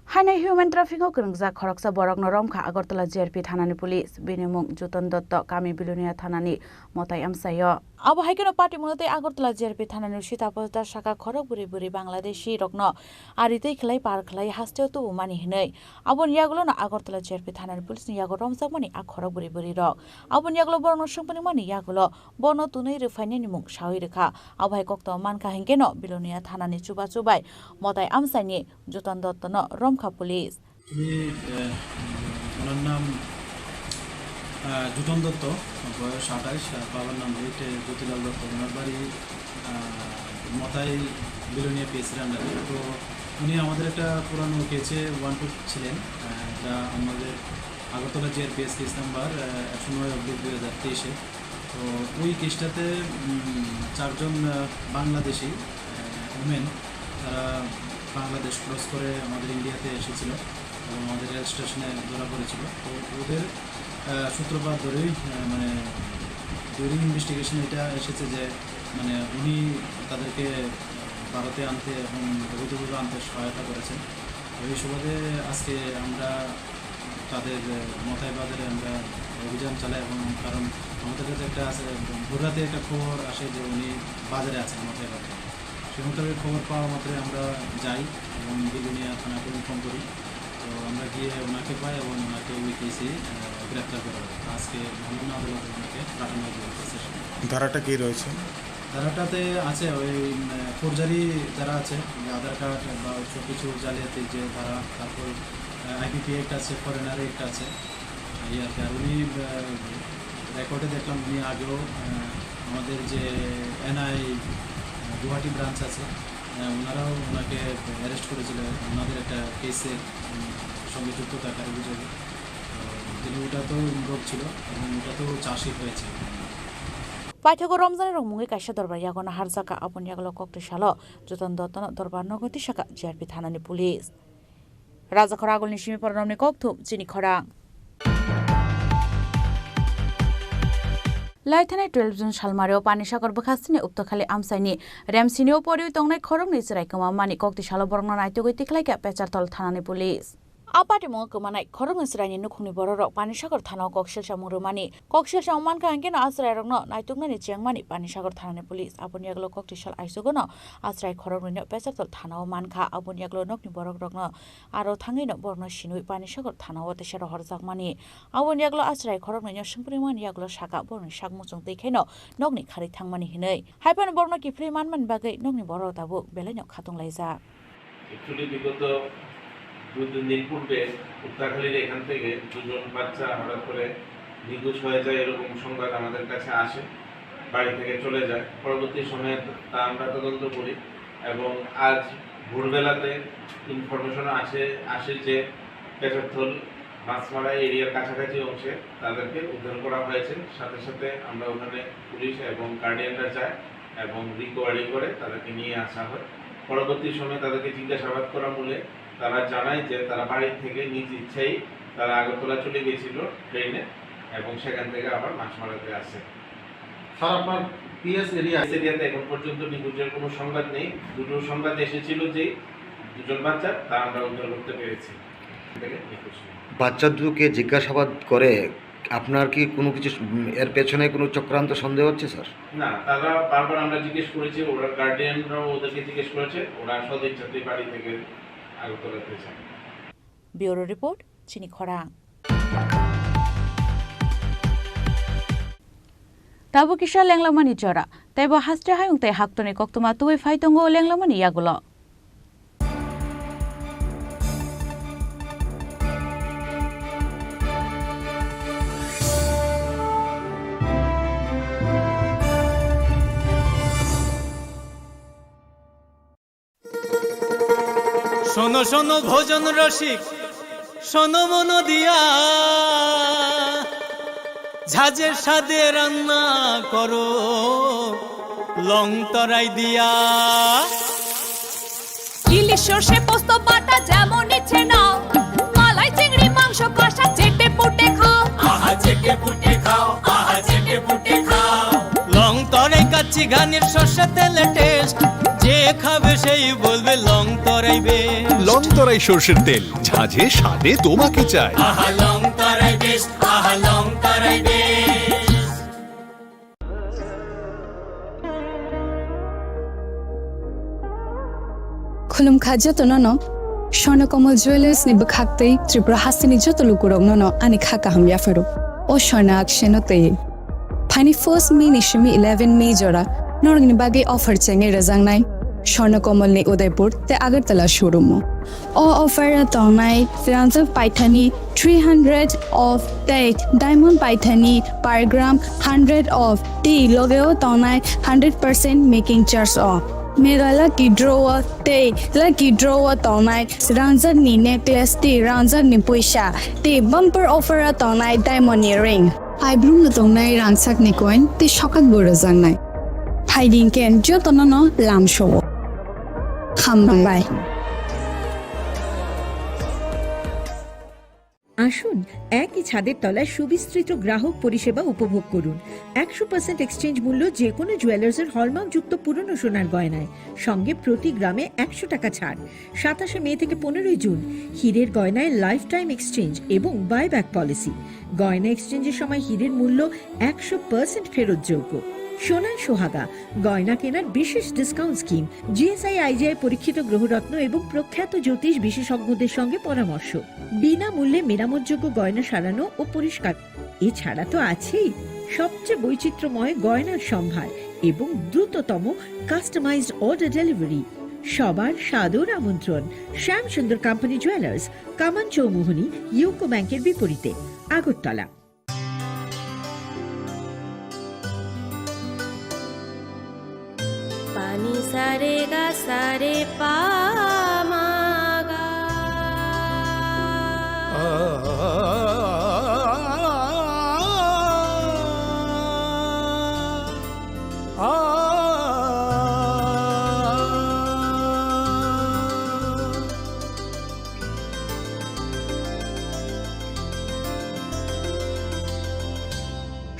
Haino human trafficking-o kwrwngjak khoroksa borokno romkha Agartala G R P thanani police. Bini mung Juton Dotto, kami Bilonia thanani Motai amchaio. Abo hai kheno patimungno tei Agartala G R P thanani sita posta saka khorok bwrwi bwrwi Bangladeshi rokno ari tei khlai par khlai hasteo tubumani hinwi. Aboni yagulono Agartala G R P thanani police ni yago romjakmani a khorok bwrwi bwrwi rok. Aboni yagulo borokno swngpani mani yagulo bono tunwi rwphainani mung sawi rwkha. Abo hai koktwma mankha hinkhe no Bilonia thanani chubachu bai Motai amchaini Juton Dottono romkha police. আমি, আহ, ওনার নাম, আহ, জুটন দত্ত, বয়স আঠাশ, আর বাবার নাম হচ্ছে জ্যোতিলাল দত্ত। ওনার বাড়ি, আহ, মতাই বিলোনিয়া পিএসসির আন্ডারে। তো উনি আমাদের একটা পুরানো কেসে ওয়ান্টেড ছিলেন, আহ, যা আমাদের Agartala JR PS case number, আহ, একশো নয় অব্লিক দুই হাজার তেইশে। তো ওই কেসটাতে, উম, চারজন, আহ, বাংলাদেশি, আহ, উমেন, তারা বাংলাদেশ ক্রস করে আমাদের ইন্ডিয়াতে এসেছিল এবং আমাদের রেল স্টেশনে ধরা পড়েছিল। তো ওদের, আহ, সূত্রপাত ধরেই, আহ, মানে, ডিউরিং ইনভেস্টিগেশন এটা এসেছে যে, মানে, উনি তাদেরকে ভারতে আনতে এবং অবৈধভাবে আনতে সহায়তা করেছেন। তো এই সুবাদে আজকে আমরা তাদের, আহ, মতাই বাজারে আমরা অভিযান চালাই এবং কারণ আমাদের কাছে একটা আছে, ভোররাতে একটা খবর আসে যে উনি বাজারে আছেন, মতাই বাজারে। সে মোতাবেক খবর পাওয়া মাত্রই আমরা যাই এবং বিলোনিয়া থানাকে ইনফর্ম করি। তো আমরা গিয়ে ওনাকে পাই এবং ওনাকে ওই কেসে, আহ, গ্রেপ্তার করা হয়। আজকে মাননীয় আদালতে ওনাকে পাঠানো হয়েছে সেশনে। ধারাটা কি রয়েছে? ধারাটাতে আছে ওই, উম, আহ, ফোর্জারি যারা আছে, যে আধার কার্ড বা সব কিছু জালিয়াতির যে ধারা, তারপর, আহ, আইপিপি অ্যাক্ট আছে, ফরেনার অ্যাক্ট আছে, এই আর কি। আর উনি, আহ, রেকর্ডে দেখলাম উনি আগেও, আহ, আমাদের যে এনআই, আহ, গুয়াহাটি ব্রাঞ্চ আছে, আহ, ওনারাও ওনাকে অ্যারেস্ট করেছিল ওনাদের একটা কেসের, উম, সঙ্গে যুক্ত থাকার অভিযোগে। তো তিনি ওটাতেও ইনভলভ ছিল এবং ওটাতেও চার্জশিট হয়েছে। Paithago romjani rok mungwi kaisa dorbar yago naharjakha, aboni yagulo koktwi salo Juton Dottono dorbar nogo tisakha G R P thanani police. Rajakhor agulni simi pora romni kokthum chini khorang. Laithanai twelve June salmario Panisagar bwkhastini Uptakhali amchaini Remsinio poriwi tongnai khoroknwi chwrai kwma mani koktwi salo borokno naitugwi tikhlaikha Pecharthal thanani police. A patimungo kwmanai khoroknwi chwraini nukhungni bororok Panisagar thanao kok selsamung rwmani. Kok selsamung mankha hinkhe no a chwrairokno naituknani chengmani Panisagar thanani police. Aboni yagulo koktwi sal aichugo no a chwrai khoroknwino Pecharthal thanao mankha. Aboni yagulo nokni borokrokno aro thangwi no borokno sinwi Panisagar thanao teisa rohorjakmani. Aboni yagulo a chwrai khoroknwino swngpringmani yagulo saka borokni sak muchung twi khaino nokni kharwi thangmani hinwi. Haiphano borokno kiphilwi manmani bagwi nokni borok tabuk belaino khatung laijak. Actually, বিগত দুই তিন দিন পূর্বে উত্তরাখালীর এখান থেকে দুজন বাচ্চা হঠাৎ করে নিখোঁজ হয়ে যায়, এরকম সংবাদ আমাদের কাছে আসে, বাড়ি থেকে চলে যায়। পরবর্তী সময়ে তা আমরা তদন্ত করি এবং আজ ভোরবেলাতে ইনফরমেশন আসে, আসে যে পেচারথল মাছমারা এরিয়ার কাছাকাছি অংশে তাদেরকে উদ্ধার করা হয়েছে। সাথে সাথে আমরা ওখানে পুলিশ এবং গার্ডিয়ানরা যায় এবং রিকভারি করে তাদেরকে নিয়ে আসা হয়। পরবর্তী সময়ে তাদেরকে জিজ্ঞাসাবাদ করা মূলে তারা জানায় যে তারা বাড়ি থেকে নিজ ইচ্ছায় তারা আগরতলা চলে গেছিল ট্রেনে এবং সেখান থেকে আবার মাছমারাতে আসে। স্যার, আপনার পিএস এরিয়া এরিয়াতে এখন পর্যন্ত নিখোঁজের কোনো সংবাদ নেই। দুটো সংবাদ এসেছিল যে দুজন বাচ্চা, তা আমরা উদ্ধার করতে পেরেছি। এখান থেকে নিখোঁজ নেই। বাচ্চা দুটোকে জিজ্ঞাসাবাদ করে আপনার কি কোনো কিছু, উম, এর পেছনে কোনো চক্রান্ত সন্দেহ হচ্ছে, স্যার? না, তারা বারবার আমরা জিজ্ঞেস করেছি, ওরা গার্ডিয়ানরাও ওদেরকে জিজ্ঞেস করেছে, ওরা সদিচ্ছাতেই বাড়ি থেকে আগরতলাতে যায়। Bureau report, Chini Khorang. Tabuk kisa lenglamani jora, teibo haste hayung tei haktorni koktwma tubui phai tongo lenglamani yagulo. শোনো শোনো ভোজন রসিক, শোনো মন দিয়া, ঝাঁঝের স্বাদে রান্না করো লং তরাই দিয়া। ইলিশ সর্ষে পোস্ত বাটা যেমন ইচ্ছে নাও, মালাই চিংড়ি মাংস কষা চেটে পুটে খাও। আহা চেটে পুটে খাও, আহা চেটে পুটে খাও। লং তরে কাচ্চি ঘানির সর্ষে তেলে টেস্ট, যে খাবে সেই বলবে লং তরাই বেশ। লং তরাই সর্ষের তেল, ঝাঁঝে স্বাদে তোমাকে চাই। আহা, লং তরাই বেশ, আহা, লং তরাই বেশ। Khulumkha jotono no, Swarna Kamal Jewellers ni bwkhak tei Tripura hasteni joto lukurokno no ani kha kaham yapharo. O Swarna Akshen no tei. Phaini first May ni simi eleven May jora norokni bagwi offer chengwi rwjaknai Swarna Kamal ni Udaipur tei Agartala showroom o. O offer o tongnai srangjak paithani three hundred off tei diamond paithani per gram hundred off tei loge o tongnai hundred percent making charge o. Mega lucky draw o tei lucky draw o tongnai srangjak ni necklace tei srangjak ni puisa tei bumper offer o tongnai diamond ni ring. Paibrumno tongnai rangchakni coin tei sokakbo rwjaknai. Phaidi hwnkhe jotono no lamsao. Hambai. আসুন, একই ছাদের তলায় সুবিস্তৃত গ্রাহক পরিষেবা উপভোগ করুন। একশো পার্সেন্ট এক্সচেঞ্জ মূল্য যে কোনো জুয়েলার্সের হলমার্কযুক্ত পুরনো সোনার গয়নায়, সঙ্গে প্রতি গ্রামে একশো টাকা ছাড়। সাতাশে মে থেকে পনেরোই জুন, হীরের গয়নায় লাইফ টাইম এক্সচেঞ্জ এবং বাইব্যাক পলিসি। গয়না এক্সচেঞ্জের সময় হীরের মূল্য একশো পার্সেন্ট ফেরতযোগ্য। সোনায় সোহাগা, গয়না কেনার বিশেষ ডিসকাউন্ট স্কিম, জিএসআই আইজিআই পরীক্ষিত গ্রহরত্ন এবং প্রখ্যাত জ্যোতিষ বিশেষজ্ঞদের সঙ্গে পরামর্শ, বিনামূল্যে মেরামতযোগ্য গয়না সারানো ও পরিষ্কার। এছাড়া তো আছেই সবচেয়ে বৈচিত্র্যময় গয়নার সম্ভার এবং দ্রুততম কাস্টমাইজড অর্ডার ডেলিভারি। সবার সাদর আমন্ত্রণ। শ্যাম সুন্দর কোম্পানি জুয়েলার্স, কামান চৌমুহনী, ইউকো ব্যাংকের বিপরীতে, Agartala. Pani sa re ga sa re pa ma ga.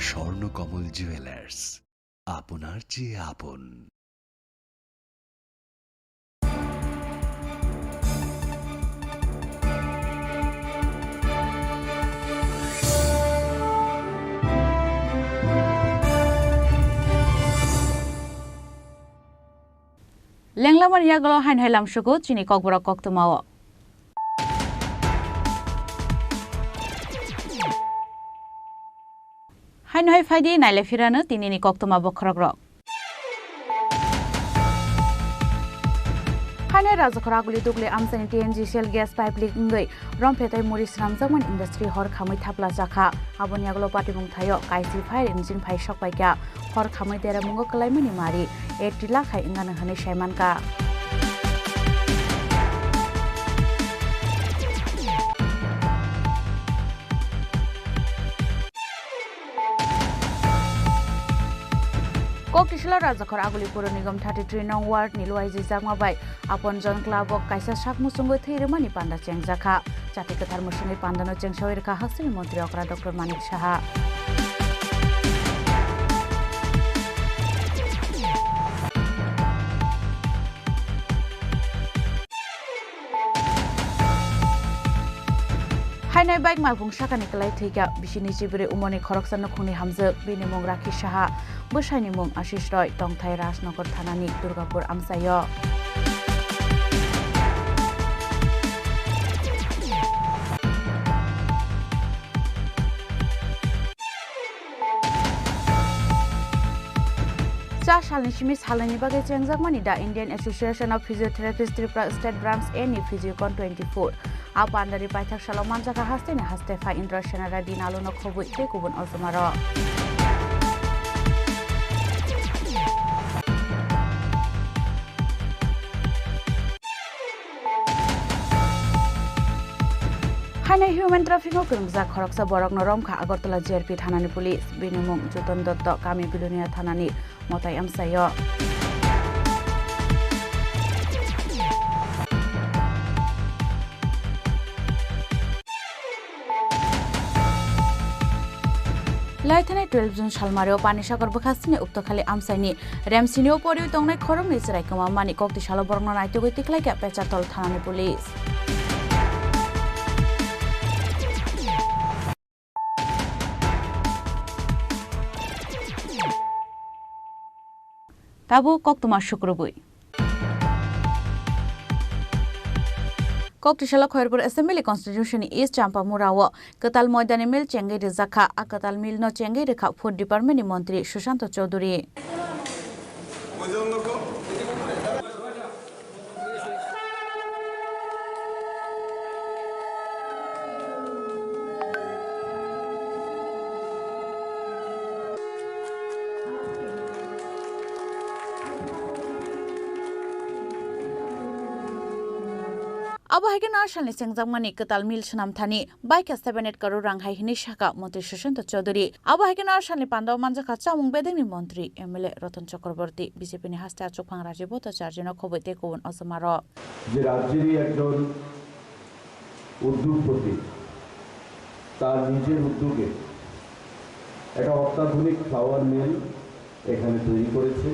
Swarnakamal jewellers, আপনার চেয়ে আপন। Lenglamani yagulo haino hai lamsugo chini kokborok koktwmao. Haino hai phaidi naile phirano tinini koktwma bokhorokrok. Haino Rajakhor Aguli Dugli amchaini T N G shell gas pipe leak wngwi romphe tei muri swnamjakmani industry hor khamwi thapla chakha. Aboni yagulo patimung thaio kaisi fire engine phai sokpaikha. Hor khamwi deramungo kwlaimani mari eighty lakh hai wngano hwnwi saimankha. Koktisalo Rajakhor Aguli Puro Nigom thirty three nong ward ni luaijwi jakma bai Apon Jon Club o kaisa sak muchungwi thwi rwmani panda chengjakha. Chati kwthar mwswngwi pandano chengsawi rwkha hasteni montri okra Doctor Manik Saha. Hainai bike malphung sakani kwlai thwikha, bisini chibiri umorni khoroksa nukhungni hamjwk, bini mung Rakhi Saha, bwsaini mung Ashish Roy, tongthai Rajnagar thanani Durgapur amchaio. Cha salni simi salnwini bagwi chengjakmani The Indian Association of Physiotherapists Tripura State Branch A ni PhysioCon twenty-four. A pandari paithak salo manjakha hasteni haste pha Indra Sena Reddy Naluno khobwi tei kubun ojomarok. Haino human trafficking-o kwrwngjak khoroksa borokno romkha Agartala J R P thanani police. Bini mung Joton Dotto, kami Bilonia thanani Motai amchaio. Taithani twelve June salmario Panisagar bwkhasini Uktokhali amchaini Remsinio poriwi tongnai khoroknwi chwrai kwma mani koktisalo borokno naitugwi tikhlaikha Pecharthal thanani police. Tabuk koktwma sukrubwi. Koktisalo Khairpur Assembly Constituency ni East Champamura o kwtal moidani mill chengwi rijak kha. A kwtal mill no chengwi rwkha Food Department ni Montri Sushanta Chowdhury. Abo hai khe nw salni chengjakmani kwtal mill swnam thani baikha seven eight crore rang hai hwnwi sakha Montri Sushanta Chowdhury. Abo hai khe nw salni pandao manjakha chamung bedengni montri M L A Ratan Chakraborty, B J P ni haste achukphang Rajiv Bhattacharya no khobwi tei kubun osomarok. যে রাজ্যেরই একজন উদ্যোগপতি তার নিজের উদ্যোগে একটা অত্যাধুনিক flour mill এখানে তৈরি করেছে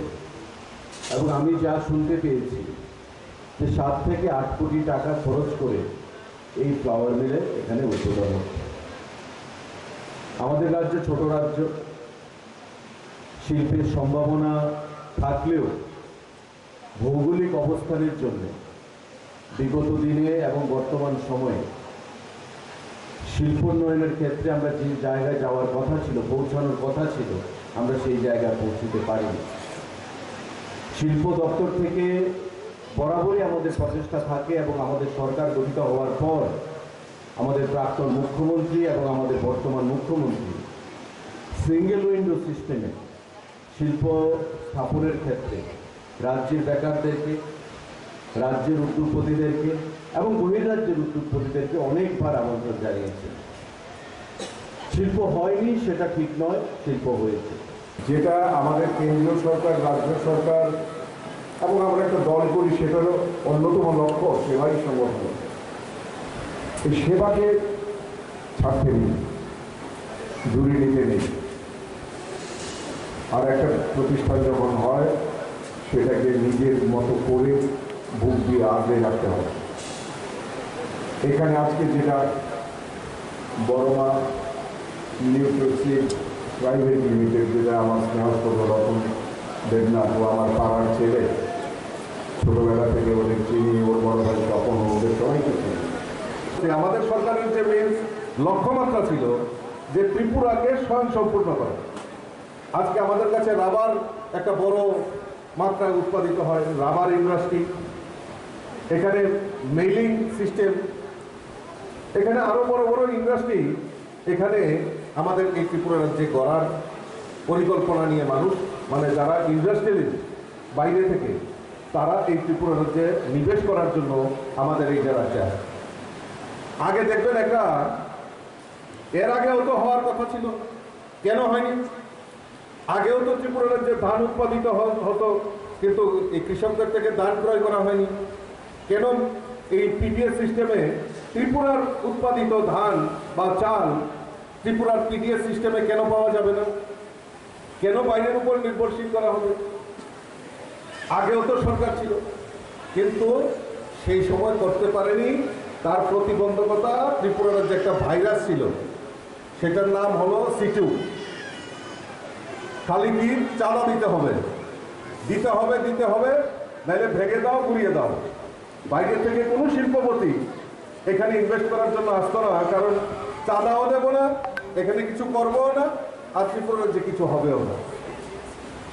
এবং আমি যা শুনতে পেয়েছি যে সাত থেকে আট কোটি টাকা খরচ করে এই ফ্লাওয়ার মিলে এখানে উদ্বোধন হচ্ছে। আমাদের রাজ্য ছোট রাজ্য, শিল্পের সম্ভাবনা থাকলেও ভৌগোলিক অবস্থানের জন্য বিগত দিনে এবং বর্তমান সময়ে শিল্পোন্নয়নের ক্ষেত্রে আমরা যে জায়গায় যাওয়ার কথা ছিল, পৌঁছানোর কথা ছিল, আমরা সেই জায়গায় পৌঁছতে পারিনি। শিল্প দপ্তর থেকে বরাবরই আমাদের প্রচেষ্টা থাকে এবং আমাদের সরকার গঠিত হওয়ার পর আমাদের প্রাক্তন মুখ্যমন্ত্রী এবং আমাদের বর্তমান মুখ্যমন্ত্রী সিঙ্গেল উইন্ডো সিস্টেমে শিল্প স্থাপনের ক্ষেত্রে রাজ্যের বেকারদেরকে, রাজ্যের উদ্যোগপতিদেরকে এবং বহির্রাজ্যের উদ্যোগপতিদেরকে অনেকবার আমন্ত্রণ জানিয়েছেন। শিল্প হয়নি সেটা ঠিক নয়, শিল্প হয়েছে। যেটা আমাদের কেন্দ্রীয় সরকার, রাজ্য সরকার এবং আমরা একটা দল করি, সেটারও অন্যতম লক্ষ্য সেবাই সংগঠন। এই সেবাকে ছাড়তে নেই, দূরে নিতে নেই। আর একটা প্রতিষ্ঠান যখন হয়, সেটাকে নিজের মতো করে বুক দিয়ে আগলে রাখতে হবে। এখানে আজকে যেটা বড়মা নিউট্রিসিড প্রাইভেট লিমিটেড, যেটা আমার স্নেহসুধন রতন দেবনাথ, ও আমার পাড়ার ছেলে, ছোটবেলা থেকে ওদের চিনি, ওর বড় ভাই তপন, ওদের সবাইকে চিনি। যে আমাদের সরকারের যে মেইন লক্ষ্যমাত্রা ছিল যে ত্রিপুরাকে স্বয়ংসম্পূর্ণ করা, আজকে আমাদের কাছে রাবার একটা বড় মাত্রায় উৎপাদিত হয়, রাবার ইন্ডাস্ট্রি, এখানে মিলিং সিস্টেম, এখানে আরও বড় বড় ইন্ডাস্ট্রি এখানে আমাদের এই ত্রিপুরা রাজ্যে গড়ার পরিকল্পনা নিয়ে মানুষ, মানে যারা ইন্ডাস্ট্রিয়ালিস্ট বাইরে থেকে, তারা এই ত্রিপুরা রাজ্যে নিবেশ করার জন্য আমাদের এই যে রাজ্যে আসে। আগে দেখবেন একটা, এর আগেও তো হওয়ার কথা ছিল, কেন হয়নি? আগেও তো ত্রিপুরা রাজ্যে ধান উৎপাদিত হ-, হতো, কিন্তু এই কৃষকদের থেকে ধান ক্রয় করা হয়নি। কেন এই পিডিএস সিস্টেমে ত্রিপুরার উৎপাদিত ধান বা চাল ত্রিপুরার পিডিএস সিস্টেমে কেন পাওয়া যাবে না? কেন বাইরের উপর নির্ভরশীল করা হবে? আগেও তো সরকার ছিল, কিন্তু সেই সময় করতে পারেনি। তার প্রতিবন্ধকতা, ত্রিপুরা রাজ্যে একটা ভাইরাস ছিল, সেটার নাম হলো সিটু। খালি কি চাঁদা দিতে হবে, দিতে হবে, দিতে হবে, নাইলে ভেঙে দাও, গুড়িয়ে দাও। বাইরে থেকে কোনো শিল্পপতি এখানে ইনভেস্ট করার জন্য আসতো না, কারণ চাঁদাও দেবো না, এখানে কিছু করবোও না, আর ত্রিপুরা রাজ্যে কিছু হবেও না।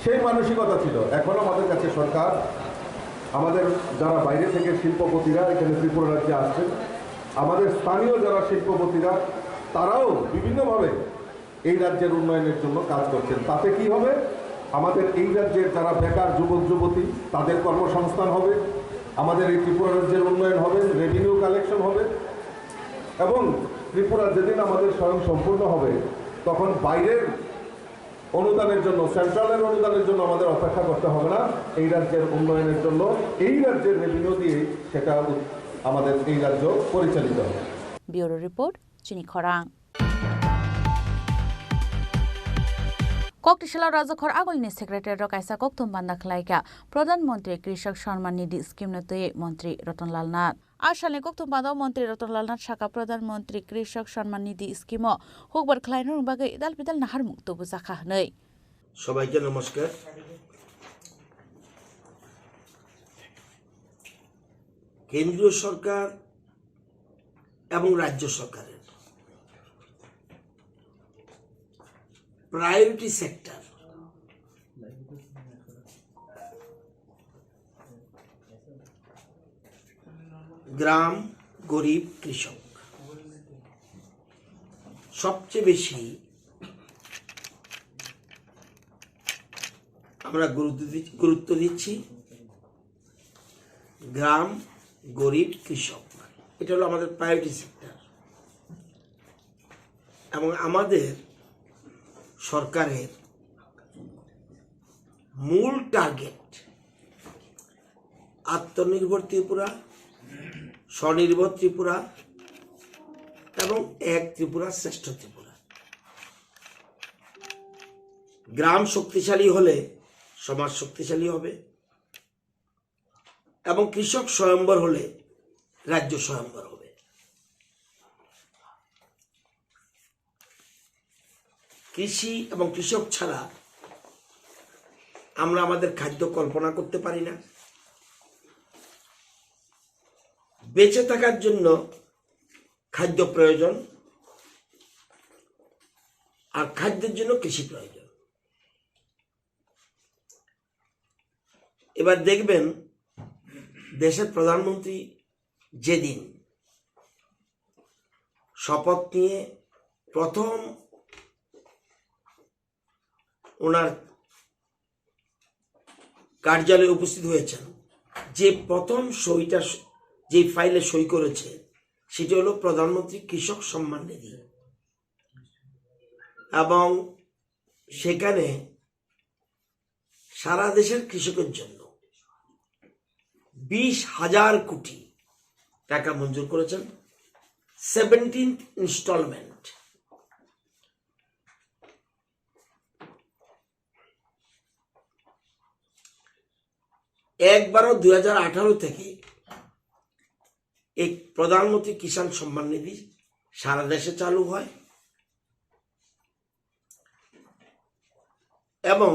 সেই মানসিকতা ছিল। এখন আমাদের কাছে সরকার, আমাদের যারা বাইরে থেকে শিল্পপতিরা এখানে ত্রিপুরা রাজ্যে আসছেন, আমাদের স্থানীয় যারা শিল্পপতিরা, তারাও বিভিন্নভাবে এই রাজ্যের উন্নয়নের জন্য কাজ করছেন। তাতে কি হবে? আমাদের এই রাজ্যের যারা বেকার যুবক যুবতী, তাদের কর্মসংস্থান হবে, আমাদের এই ত্রিপুরা রাজ্যের উন্নয়ন হবে, রেভিনিউ কালেকশন হবে, এবং ত্রিপুরা যেদিন আমাদের স্বয়ং সম্পূর্ণ হবে, তখন বাইরের অনুদানের জন্য, সেন্ট্রালের অনুদানের জন্য আমাদের অপেক্ষা করতে হবে না। এই রাজ্যের উন্নয়নের জন্য এই রাজ্যের রেভিনিউ দিয়ে সেটা উৎ-, আমাদের এই রাজ্য পরিচালিত হবে। Bureau report, Chini Khorang. Koktisalo Rajakhor agulni secretary rok kaisa kokthum panda khlaikha Pradhan Mantri Krishak Samman Nidhi scheme no twiwi Mantri Ratan Lal Nath. A salni kokthum panda o Mantri Ratan Lal Nath sakha Pradhan Mantri Krishak Samman Nidhi scheme o hukbar khlaina bagwi idal bidal naharmung tubujakha hwnwi. সবাইকে নমস্কার। কেন্দ্রীয় সরকার এবং রাজ্য সরকারের priority sector গ্রাম, গরিব, কৃষক। সবচেয়ে বেশি আমরা গুরুত্ব দি-, গুরুত্ব দিচ্ছি গ্রাম, গরিব, কৃষক। এটা হলো আমাদের প্রায়োরিটি সেক্টর। এবং আমাদের সরকারের মূল টার্গেট আত্মনির্ভর ত্রিপুরা, স্বনির্ভর ত্রিপুরা এবং এক ত্রিপুরা শ্রেষ্ঠ ত্রিপুরা। গ্রাম শক্তিশালী হলে সমাজ শক্তিশালী হবে এবং কৃষক স্বয়ম্বর হলে রাজ্য স্বয়ম্বর হবে। কৃষি এবং কৃষক ছাড়া আমরা আমাদের খাদ্য কল্পনা করতে পারি না। বেঁচে থাকার জন্য খাদ্য প্রয়োজন, আর খাদ্যের জন্য কৃষি প্রয়োজন। এবার দেখবেন, দেশের প্রধানমন্ত্রী যেদিন শপথ নিয়ে প্রথম ওনার কার্যালয়ে উপস্থিত হয়েছেন, যে প্রথম সইটা স-, যে ফাইলে সই করেছে, সেটি হলো প্রধানমন্ত্রী কৃষক সম্মান নিধি। এবং সেখানে সারা দেশের কৃষকের জন্য বিশ হাজার কোটি টাকা মঞ্জুর করেছেন, সেভেন্টিন্থ ইনস্টলমেন্ট। এক বারো দুই হাজার আঠারো থেকে এই প্রধানমন্ত্রী কিষাণ সম্মান নিধি সারা দেশে চালু হয় এবং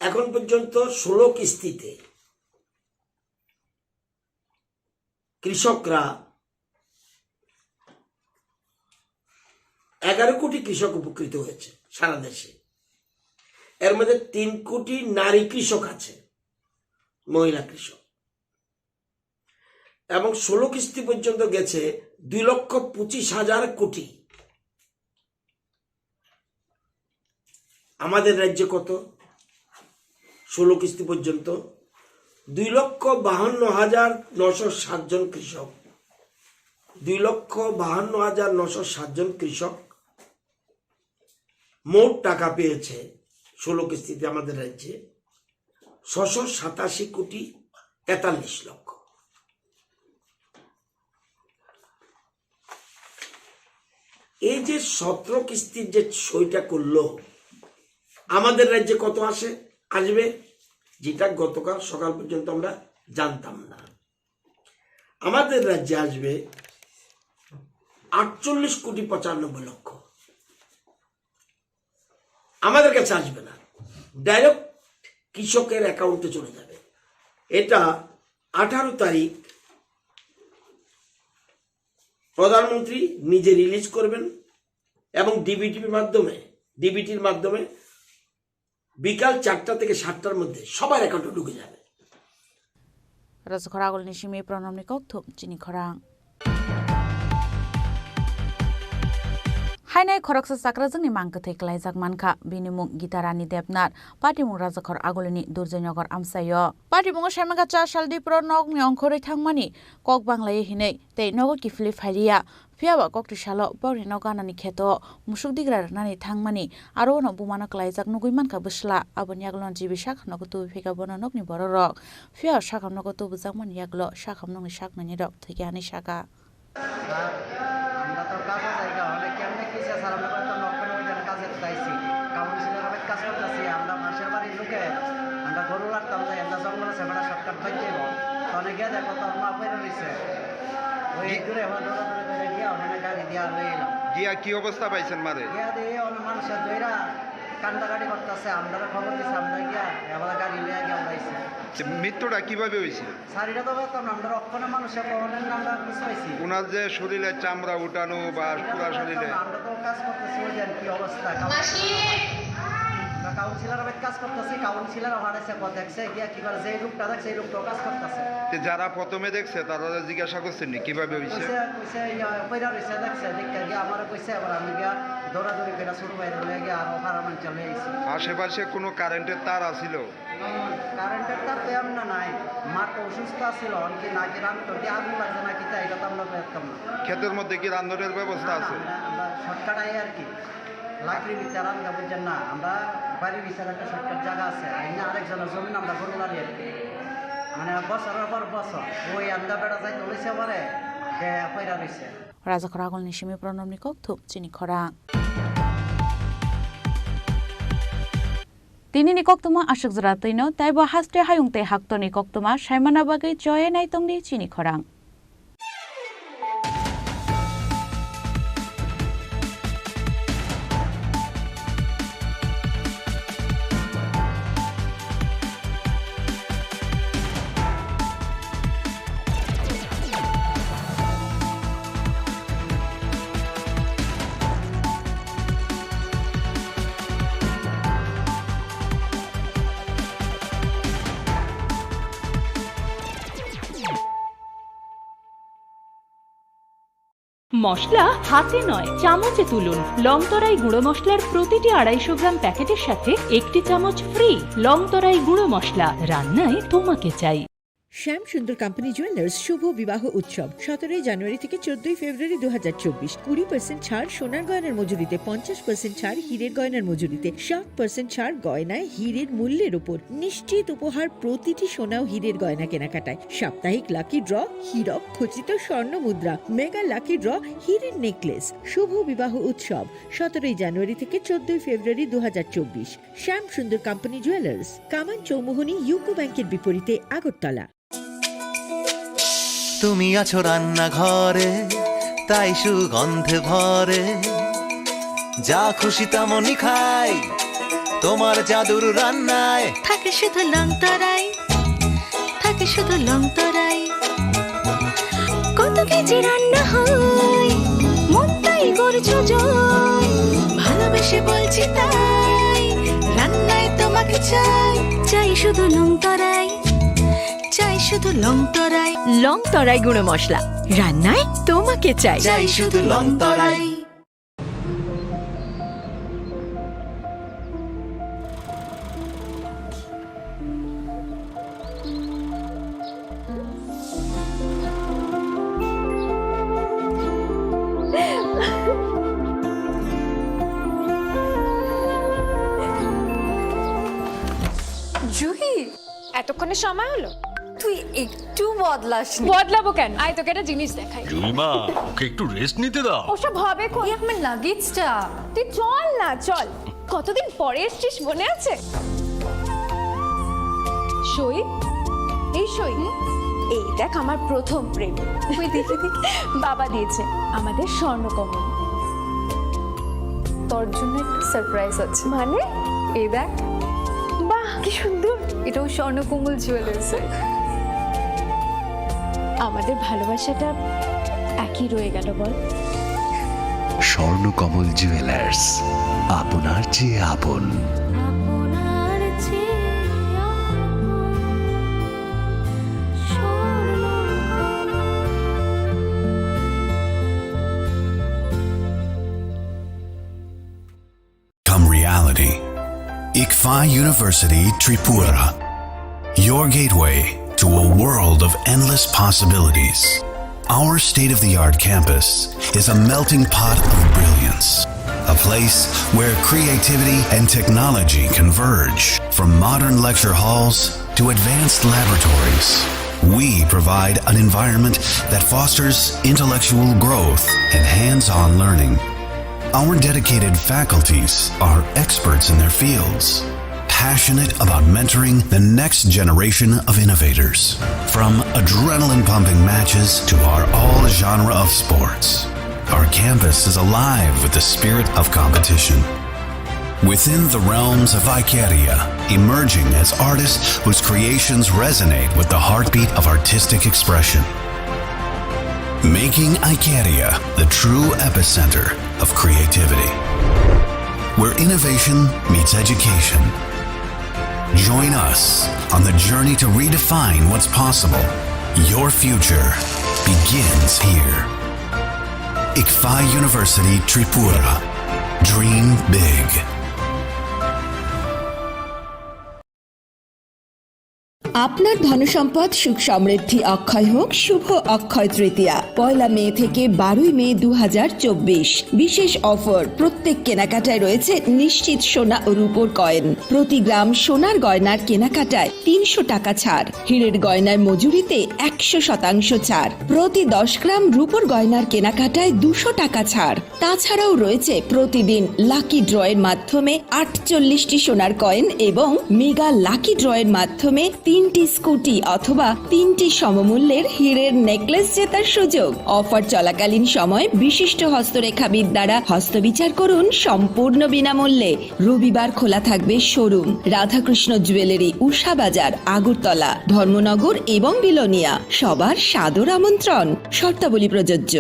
এখন পর্যন্ত ষোলো কিস্তিতে কৃষকরা, এগারো কোটি কৃষক উপকৃত হয়েছে সারা দেশে। এর মধ্যে তিন কোটি নারী কৃষক আছে, মহিলা কৃষক। এবং ষোলো কিস্তি পর্যন্ত গেছে দুই লক্ষ পঁচিশ হাজার কোটি। আমাদের রাজ্যে কত? ষোলো কিস্তি পর্যন্ত দুই লক্ষ বাহান্ন হাজার নশো সাত জন কৃষক, দুই লক্ষ বাহান্ন হাজার নশো সাত জন কৃষক মোট টাকা পেয়েছে ষোলো কিস্তিতে আমাদের রাজ্যে ছশো সাতাশি কোটি তেতাল্লিশ লক্ষ। এই যে সতেরো কিস্তির যে সইটা করলো, আমাদের রাজ্যে কত আসে, আসবে, যেটা গতকাল সকাল পর্যন্ত আমরা জানতাম না। আমাদের রাজ্যে আসবে আটচল্লিশ কোটি পঁচানব্বই লক্ষ। আমাদের কাছে আসবে না, ডাইরেক্ট কৃষকের অ্যাকাউন্টে চলে যাবে। এটা আঠারো তারিখ প্রধানমন্ত্রী নিজে রিলিজ করবেন এবং ডিবিটির মাধ্যমে, ডিবিটির মাধ্যমে বিকাল চারটা থেকে সাতটার মধ্যে সবার অ্যাকাউন্টে ঢুকে যাবে। Rajakhor agulni simi Pranamni kokthum chini khorang. Hainai khoroksa chakrajwkni mang kwthwi kwlaijak mankha. Bini mung Gita Rani Debnath, patimung Rajakhor agulini Durjoynagar amchaio. Patimungo saimankha cha sal dipro nokni ongkhorwi thangmani kok banglaiwi hinwi tei nogo kiphilwi phailiya. Phiya ba kokti salo bokni nok ganani kheto musuk digra rwnani thangmani aro bono bumano kwlaijak nugwi mankha bwsla. Aboni yagulo G B sakha nogo tubui phika bono nokni bororok. Phiya sakha nogo tubujakmani yagulo sakha nokni saknani rok thwikhe ani saka. আমরা তো কাজে যাই না, হলে কেমনে কিসে স্যার, আমরা তো নকল ওইখানে কাজে যাই। Sabara shortcut bai jebo. Tone gede kotor ma pera rise. Oi dure ho dore dore dore gya, hone gari dia loi elo. গিয়া কি অবস্থা পাইছেন মারে? Gya de ono manushe doira kanda gari kortase, amra khobor dise, amra gya, ebala gari loya gya ulaise. যে মৃত্যুটা কিভাবে হয়েছে? Sarira to beton, amra okkone manushe kohone nanda kusaisi. ওনার যে শরীরে চামড়া উঠানো বা পুরা শরীরে। Amra to kaj kortase, oi jan ki obostha. Mashi! Councillor bai kaj kortase, councillor hare se bo dekse, gya kibar je rupta dekse, ei rupta kaj kortase. যে যারা প্রথমে দেখছে, তারা জিজ্ঞাসা করছেন নি কিভাবে হয়েছে? Koise, koise, iya, koira roise dekse, dekhe gya amare koise, ebar ami gya dora dori kera suru bai dole gya aro hara mancha loi aisi. আশেপাশে কোনো কারেন্টের তার আছিল? Current-or tar to emna nai, ma to osusto asil, honki naki ran to ki agun lagse naki tai, eta to amra bujham na. ক্ষেতের মধ্যে কি রান্নার ব্যবস্থা আছে? না, না, আমরা, আমরা shortcut ai ar ki. Lakri bhitor ran gabo janna, amra bari bhitor ekta shortcut jaga ase, aina arek jonor jomin amra goru lari ar ki. Mane bosor por bosor, oi anda bera jai tolise pore, de poira roise. Rajakhor Agulni simi Pranobni kokthum chini khorang. Tinini koktwma aswk jora twino, teibo haste hayung tei haktorni koktwma saimana bagwi choye naitongdi chini khorang. মশলা হাতে নয়, চামচে তুলুন। লং তরাই গুঁড়ো মশলার প্রতিটি আড়াইশো গ্রাম প্যাকেটের সাথে একটি চামচ ফ্রি। লং তরাই গুঁড়ো মশলা, রান্নায় তোমাকে চাই। শ্যাম সুন্দর কোম্পানি জুয়েলার্স শুভ বিবাহ উৎসব সতেরোই জানুয়ারি থেকে চোদ্দই ফেব্রুয়ারি দু হাজার চব্বিশ। কুড়ি পার্সেন্ট ছাড় সোনার গয়নার মজুরিতে, পঞ্চাশ পার্সেন্ট ছাড় হীরের গয়নার মজুরিতে, সাত পার্সেন্ট ছাড় গয়নায় হীরের মূল্যের উপর। নিশ্চিত উপহার প্রতিটি সোনা ও হীরের গয়না কেনাকাটায়। সাপ্তাহিক লাকি ড্র, হীরক খচিত স্বর্ণ মুদ্রা, মেগা লাকি ড্র, হীরের নেকলেস। শুভ বিবাহ উৎসব সতেরোই জানুয়ারি থেকে চোদ্দই ফেব্রুয়ারি দু হাজার চব্বিশ। শ্যাম সুন্দর কোম্পানি জুয়েলার্স, কামান চৌমুহনী ইউকো ব্যাংকের বিপরীতে আগরতলা। তুমি আছো রান্নাঘরে, তাই সুগন্ধে ভরে। যা খুশি তেমনই খাই, তোমার জাদুর রান্নায়। থাকে শুধু লং তরাই, থাকে শুধু লং তরাই। কত কেজি রান্না হয়, মনটাই করছো জয়। ভালোবেসে বলছি তাই, রান্নায় তোমাকে চাই। চাই শুধু লং তরাই, চাই শুধু লং তরাই। লং তরাই গুঁড়ো মশলা, রান্নায় তোমাকে চাই। চাই শুধু লং তরাই। জুহি, এতক্ষণে সময় হলো? তুই একটু বদলাসনি। বদলাবো কেন? আয়, তোকে একটা জিনিস দেখাই। জুইমা, ওকে একটু রেস্ট নিতে দাও। ওসব হবে কোন? এই আমার লাগেজটা। তুই চল না, চল। কতদিন পরে এসছিস, মনে আছে? সই, এই সই। এই দেখ, আমার প্রথম প্রেম। ওই দেখি, দেখি। বাবা দিয়েছে আমাদের স্বর্ণকমল। তোর জন্য একটা সারপ্রাইজ আছে। মানে? এই দেখ। বাহ, কি সুন্দর। এটাও স্বর্ণকমল জুয়েলার্সের। আমাদের ভালোবাসাটা একই রয়ে গেল, বল? স্বর্ণকমল জুয়েলার্স, আপনার চেয়ে আপন। আপনার চেয়ে আপন Swarnakamal. Come reality. Ikfa University Tripura, your gateway to a world of endless possibilities. Our state-of-the-art campus is a melting pot of brilliance, a place where creativity and technology converge. From modern lecture halls to advanced laboratories, we provide an environment that fosters intellectual growth and hands-on learning. Our dedicated faculties are experts in their fields, passionate about mentoring the next generation of innovators. From adrenaline pumping matches to our all genre of sports, our campus is alive with the spirit of competition. Within the realms of Icaria, emerging as artists whose creations resonate with the heartbeat of artistic expression. Making Icaria the true epicenter of creativity, where innovation meets education. Join us on the journey to redefine what's possible. Your future begins here. Ikfa University Tripura. Dream big. আপনার ধনসম্পদ, সুখ, সমৃদ্ধি অক্ষয় হোক শুভ অক্ষয় তৃতীয়া। পয়লা মে থেকে বারোই মে দু হাজার চব্বিশ। বিশেষ অফার, প্রত্যেক কেনাকাটায় রয়েছে নিশ্চিত সোনা ও রূপোর কয়েন। প্রতি গ্রাম সোনার গয়নার কেনাকাটায় তিনশো টাকা ছাড়, হীরের গয়নার মজুরিতে একশো শতাংশ ছাড়, প্রতি দশ গ্রাম রূপোর গয়নার কেনাকাটায় দুশো টাকা ছাড়। তাছাড়াও রয়েছে প্রতিদিন লাকি ড্রয়ের মাধ্যমে আটচল্লিশটি সোনার কয়েন এবং মেগা লাকি ড্রয়ের মাধ্যমে তিনটি স্কুটি অথবা তিনটি সমমূল্যের হীরের নেকলেস জেতার সুযোগ। অফার চলাকালীন সময় বিশিষ্ট হস্তরেখাবিদ দ্বারা হস্তবিচার করুন সম্পূর্ণ বিনামূল্যে। রবিবার খোলা থাকবে শোরুম, রাধাকৃষ্ণ জুয়েলারি, উষা বাজার, আগরতলা, ধর্মনগর এবং বিলোনিয়া। সবার সাদর আমন্ত্রণ। শর্তাবলী প্রযোজ্য।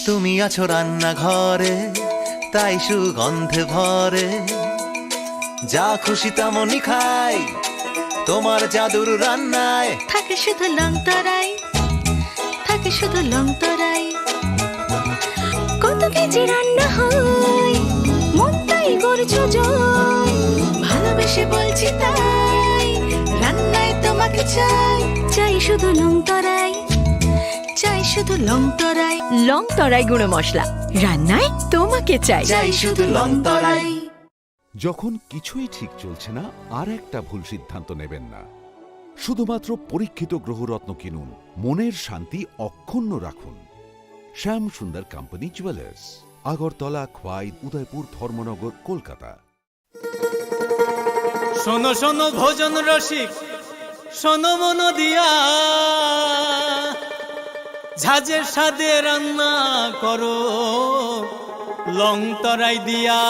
তুমি আছো রান্নাঘরে, তাই সুগন্ধে ভরে। যা খুশি তেমনই খাই, তোমার জাদুর রান্নায়। থাকে শুধু লং তরাই, থাকে শুধু লং তরাই। কত কেজি রান্না হয়, মন তাই করছো জয়। ভালোবেসে বলছি তাই, রান্নায় তোমাকে চাই। চাই শুধু লং তরাই, চাই শুধু লং তরাই। লং তরাই গুঁড়ো মশলা, রান্নায় তোমাকে চাই। চাই শুধু লং তরাই। যখন কিছুই ঠিক চলছে না, আর একটা ভুল সিদ্ধান্ত নেবেন না। শুধুমাত্র পরীক্ষিত গ্রহরত্ন কিনুন, মনের শান্তি অক্ষুণ্ণ রাখুন। শ্যাম সুন্দর কোম্পানি জুয়েলার্স, আগরতলা, খোয়াই, উদয়পুর, ধর্মনগর, কলকাতা। শোনো শোনো ভোজন রসিক, শোনো মন দিয়া, ঝাঁঝে স্বাদে রান্না করো লং তরাই দিয়া।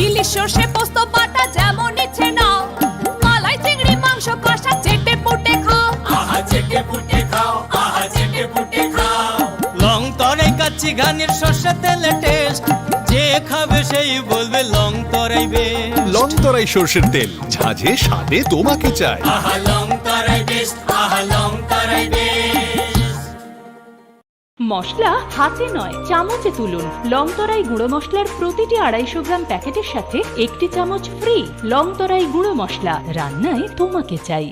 ইলিশ সর্ষে পোস্ত বাটা যেমন ইচ্ছে নাও, মালাই চিংড়ি মাংস কষা চেটে পুটে খাও। আহা চেটে পুটে খাও, আহা চেটে পুটে খাও। লং তরাই কাচ্চি ঘানির সর্ষে তেলে টেস্ট, যে খাবে সেই বলবে লং তরাই বেস্ট। লং তরাই সর্ষের তেল, ঝাঁঝে স্বাদে তোমাকে চাই। আহা লং তরাই বেস্ট, আহা লং তরাই বেস্ট। মশলা হাতে নয়, চামচে তুলুন। লং তরাই গুঁড়ো মশলার প্রতিটি আড়াইশো গ্রাম প্যাকেটের সাথে একটি চামচ ফ্রি। লং তরাই গুঁড়ো মশলা, রান্নায় তোমাকে চাই।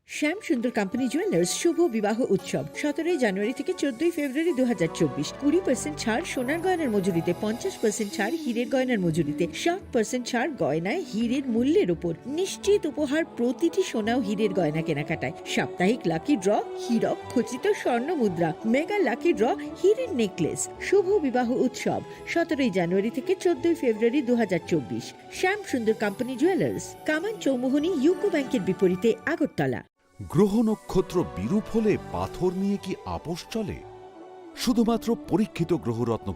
শ্যাম সুন্দর কোম্পানি জুয়েলার্স শুভ বিবাহ উৎসব সতেরোই জানুয়ারি থেকে চোদ্দই ফেব্রুয়ারি দু হাজার চব্বিশ। কুড়ি পার্সেন্ট ছাড় সোনার গয়নার মজুরিতে, পঞ্চাশ পার্সেন্ট ছাড় হীরের গয়নার মজুরিতে, ষাট পার্সেন্ট ছাড় গয়নায় হীরের মূল্যের উপর। নিশ্চিত উপহার প্রতিটি সোনা ও হীরের গয়না কেনাকাটায়। সাপ্তাহিক লাকি ড্র, হীরক খচিত স্বর্ণ মুদ্রা, মেগা লাকি ড্র, হীরের নেকলেস। শুভ বিবাহ উৎসব সতেরোই জানুয়ারি থেকে চোদ্দই ফেব্রুয়ারি দু হাজার চব্বিশ। শ্যাম সুন্দর কোম্পানি জুয়েলার্স, কামান চৌমুহনী ইউকো ব্যাংকের বিপরীতে আগরতলা। গ্রহ নক্ষত্র বিরূপ হলে পাথর নিয়ে কি আপোষ চলে? শুধুমাত্র পরীক্ষিত গ্রহরত্ন